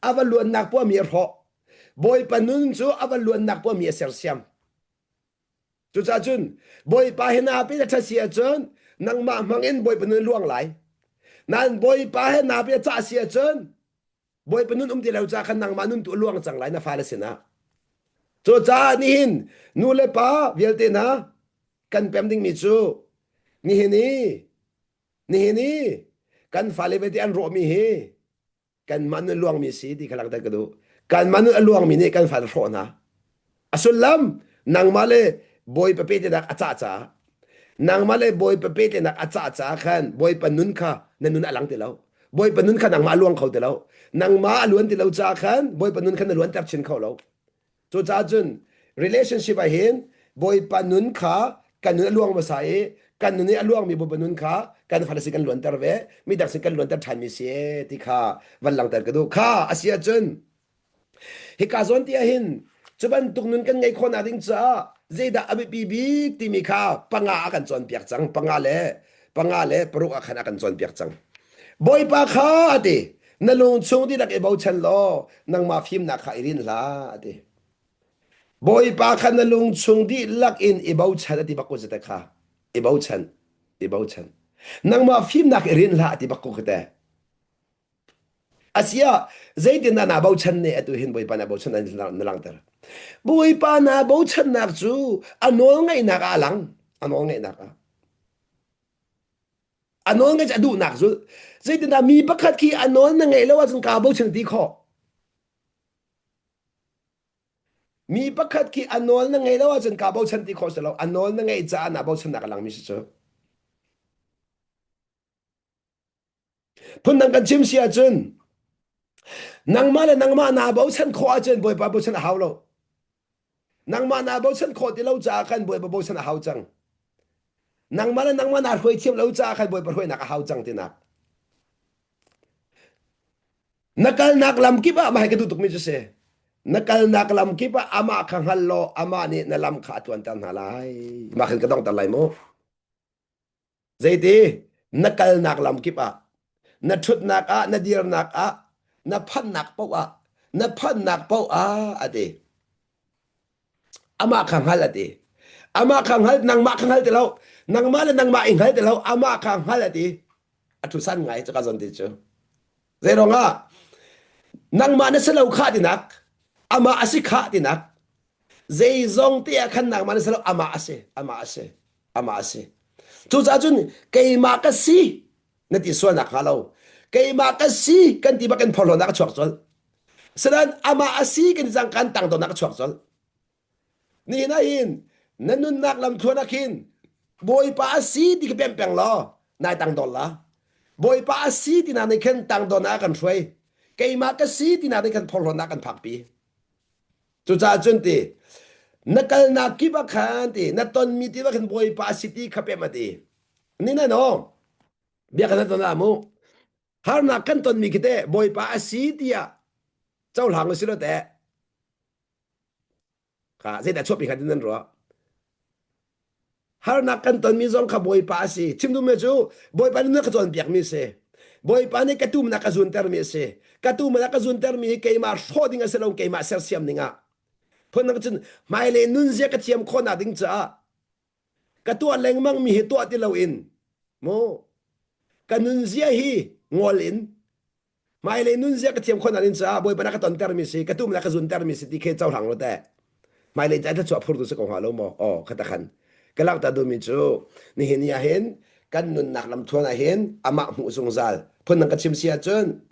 a va luannak poah mi a hrawk. Bawipa nun cu a va luannak poah mi a sersiam. Cucaah cun Bawipa he naa pe na ṭhat si ahcun nangmah hmang in Bawipa nun a luang lai. Nain Bawipa he naa pe cah si ahcun Bawipa nun um ti lo caah khan nangmah nun tu a luang cang lai na fale sinah. Cucaah nihin nu le pa vialte hna kan pem dingmi cu nihin i nihin i kan fale vialte an rawhmi hi kanmah nun luangmi si ti kha langhter ka duh. Kanmah nun a luangmi nih kan fale hrawh hna. A sullam nangmah le Bawipa pehtlaihnak a cah caah nangmah le Bawipa pehtlaihnak a cah caah khan Bawipa nun kha na nun a lang ti lo. Bawipa nun kha nangmah a luang kho ti lo. Nangmah a luan ti lo caah khan Bawipa nun kha na luanter chin kho lo. Cucaah cun relationship ah hin Bawipa nun kha kan nun a luang hmasa i kan nun i a luangmi Bawipa nun kha kan fale sin kan luanter ve midang sin kan luanter ṭhanmi si e ti kha van langhter ka duh. Kha a si ahcun hika zawn ti ahhin cu bantuk nun kan ngeih khawhnak ding caah zeidah a biapi bik timi kha panga a kan cawnpiak cang. Panga le panga le paruk ah khan a kan cawnpiak cang. Bawipa kha a ti na lung chung dihlak i bochan law nangmah fimnak kha i rin hlah a ti. Bawipa kha na lung chung dihlak in i bochan a ti bak ko te kha i bochan i bochan nangmah fimnak i rin hlah a ti bak ko te. Asiah zeitin dah naa bochan ne atu hin Bawipa naa bochan na langhter. Bawipa naa bochannak cu a nawl ngaihnak ah a lang a nawl ngaihnak ah a nawl ngaih a duhnak zulh zeitindah mi pakhat khi a nawl na ngeih lo ahcun kaa bochan ti khawh mi pakhat khi a nawl na ngeih lo ahcun kaa bochan ti khawh si lo a nawl na ngeih caah naa bochannak a langmi si cu phundang kan chim si ahcun nangmah le nangmah naa bochan khawh ahcun Bawipa bochan a hau lo Nangmah naa bochan khawh ti lo caah khan Bawipa bochan a hau cang. Nangmah le nangmah naa hruai thiam lo caah khan Bawipa hruainak a hau cang tinak. Na kalnak lam kip ah mah hi ka duh tukmi cu si. Na kalnak lam kip ah amah kha hngal law amah nih na lam kha a tluanter hna lai. Mah khan ka donghter lai mu. Zeiti na kalnak lam kip ah na ṭhutnak ah na dirnak ah na phannak paoh ah na phannak paoh ah a ti. Amah kha hngal a ti. Amah kha hngal nangmah kha hngal ti lo. Nangmah le nangmah i hngal ti lo. Amah kha hngal a ti. A ṭhu san ngai cu ka zon ti cu. Zei ah nangmah na si lo khah tinak amah a si khah tinak zeizong te ah khan nangmah na si lo amah a si amah a si amah a si cucaah cun keimah ka si na ti sualnak hnga lo keimah ka si kan ti bak in phorhlawnak a chuak colh sinain amah a si kan ti cang kan tangdornak a chuak colh. Nihin ah hin na nunnak lamthluan ah khin Bawipa a si ti ka pem peng law nai tang dol la. Bawipa a si ti nak nih khin tangdon ah kan hruai. Keimah ka si ti nak nih khan phorhlawtnak kan phakpi. Cucaah cun ti na kalnak kip ah khan ti na tonmi ti ah khan Bawipa a si ti kha pem a ti. Ni na no bia kan ton ah mu harnak kan tonmi khi teh Bawipa a si tiah cohlang u si lo teh kha zeidah chuahpi kha tin nan ruah Harnak kan tonmi zong kha Bawipa a si. Chim duhmi cu Bawipa nih na ka cawnpiakmi a si. Bawipa nih ka tumnak a zuntermi a si. Ka tumnak a zuntermi hi keimah hrawh ding a si lo, keimah sersiam ding ah. Phundang cun hmailei nunzia ka thiam khawhnak ding caah ka tuah lengmangmi hi tuah ti loin mu ka nunzia hi ngol in Hmailei nunzia ka thiam khawh in caah Bawipa na ka tontermi si, ka tum le ka zuntermi si ti khi cohlang lo teh. Hmailei ca thluachuah phurtu si ko hnga lo maw? Aw, khata khan. Ka langhter duhmi cu nihin ni ah hin kan nunnak lamthuan ah hin amah hmuh zungzal. Phundang ka chim si ahcun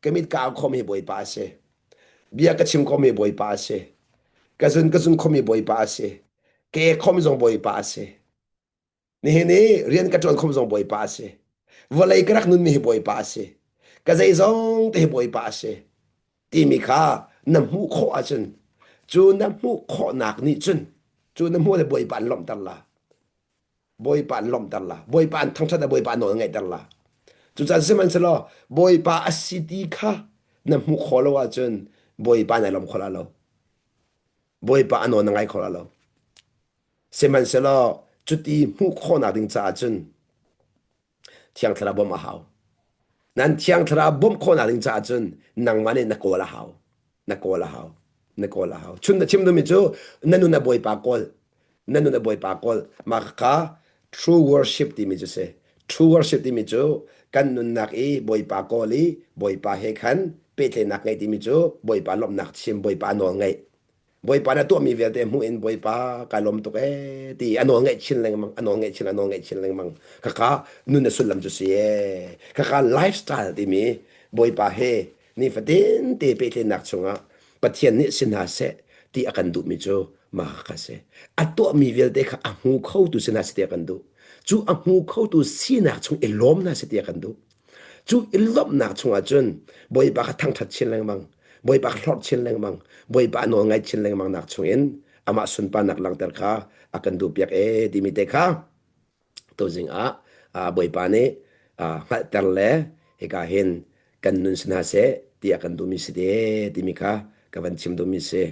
ka mit ka au khomi Bawipa a si. Bia ka chim khomi Bawipa a si. Ka zun ka zun khomi Bawipa a si. Ka ek khomi zong Bawipa a si. Nihin i rian ka ṭuan khom zong Bawipa a si. Vawlei ka rak nunmi hi Bawipa a si. Ka zeizong te hi Bawipa a si. Timi kha na hmuh khawh ahcun cu na hmuh khawhnak nih cun cu na hmuh le Bawipa an lawmhter la. Bawipa an lawmhter la. Bawipa an thangṭhat la. Bawipa an nawl ngaihter la. Cucaah sihmanhsehlaw Bawipa a si ti kha na hmuh khawh lo ahcun Bawipa nai lawm kho la lo. Bawipa a nawl na ngai kho la lo. Sihmanhsehlaw cuti hmuh khawhnak ding caah cun Thiang Thlarau bawmh a hau. Nan Thiang Thlarau bawmh khawhnak ding caah cun nangmah nih na kawl a hau. Na kawl a hau. Na kawl a hau. Chun na chim duhmi cu na nun a Bawipa kawl. Na nun a Bawipa kawl. Mah kha true worship timi cu si. True worship timi cu kan nunnak i Bawipa kawl i Bawipa he khan pehtlaihnak ngeih timi cu Bawipa lawmhnak chim, Bawipa nawl ngaih. Bawipa na tuahmi vialte hmuh in Bawipa kai lawm tuk ee ti a nawl ngaih chin lengmang a nawl ngaih chin a nawl ngaih chin lengmang khakha nun a sullam cu si ee khakha lifestyle timi Bawipa he nifatin te pehtlaihnak chungah Pathian nih si hna seh ti a kan duhmi cu mah kha si a tuahmi vialte kha a hmu khotu si hna seh ti a kan duh cu a hmu khotu sinak chung i lawm hna seh ti a kan duh Cu i lawmhnak chungah cun Bawipa kha thangṭhat chin lengmang, Bawipa kha hlorh chin lengmang, Bawipa a nawl ngaih chin lengmang nak chungin amah sunparnak langhter kha a kan duhpiak ee timi te kha tuzing ah Bawipa nih hngalhter le hika hin kan nun si hna seh ti a kan duhmi si te timi kha ka van chim duhmi si.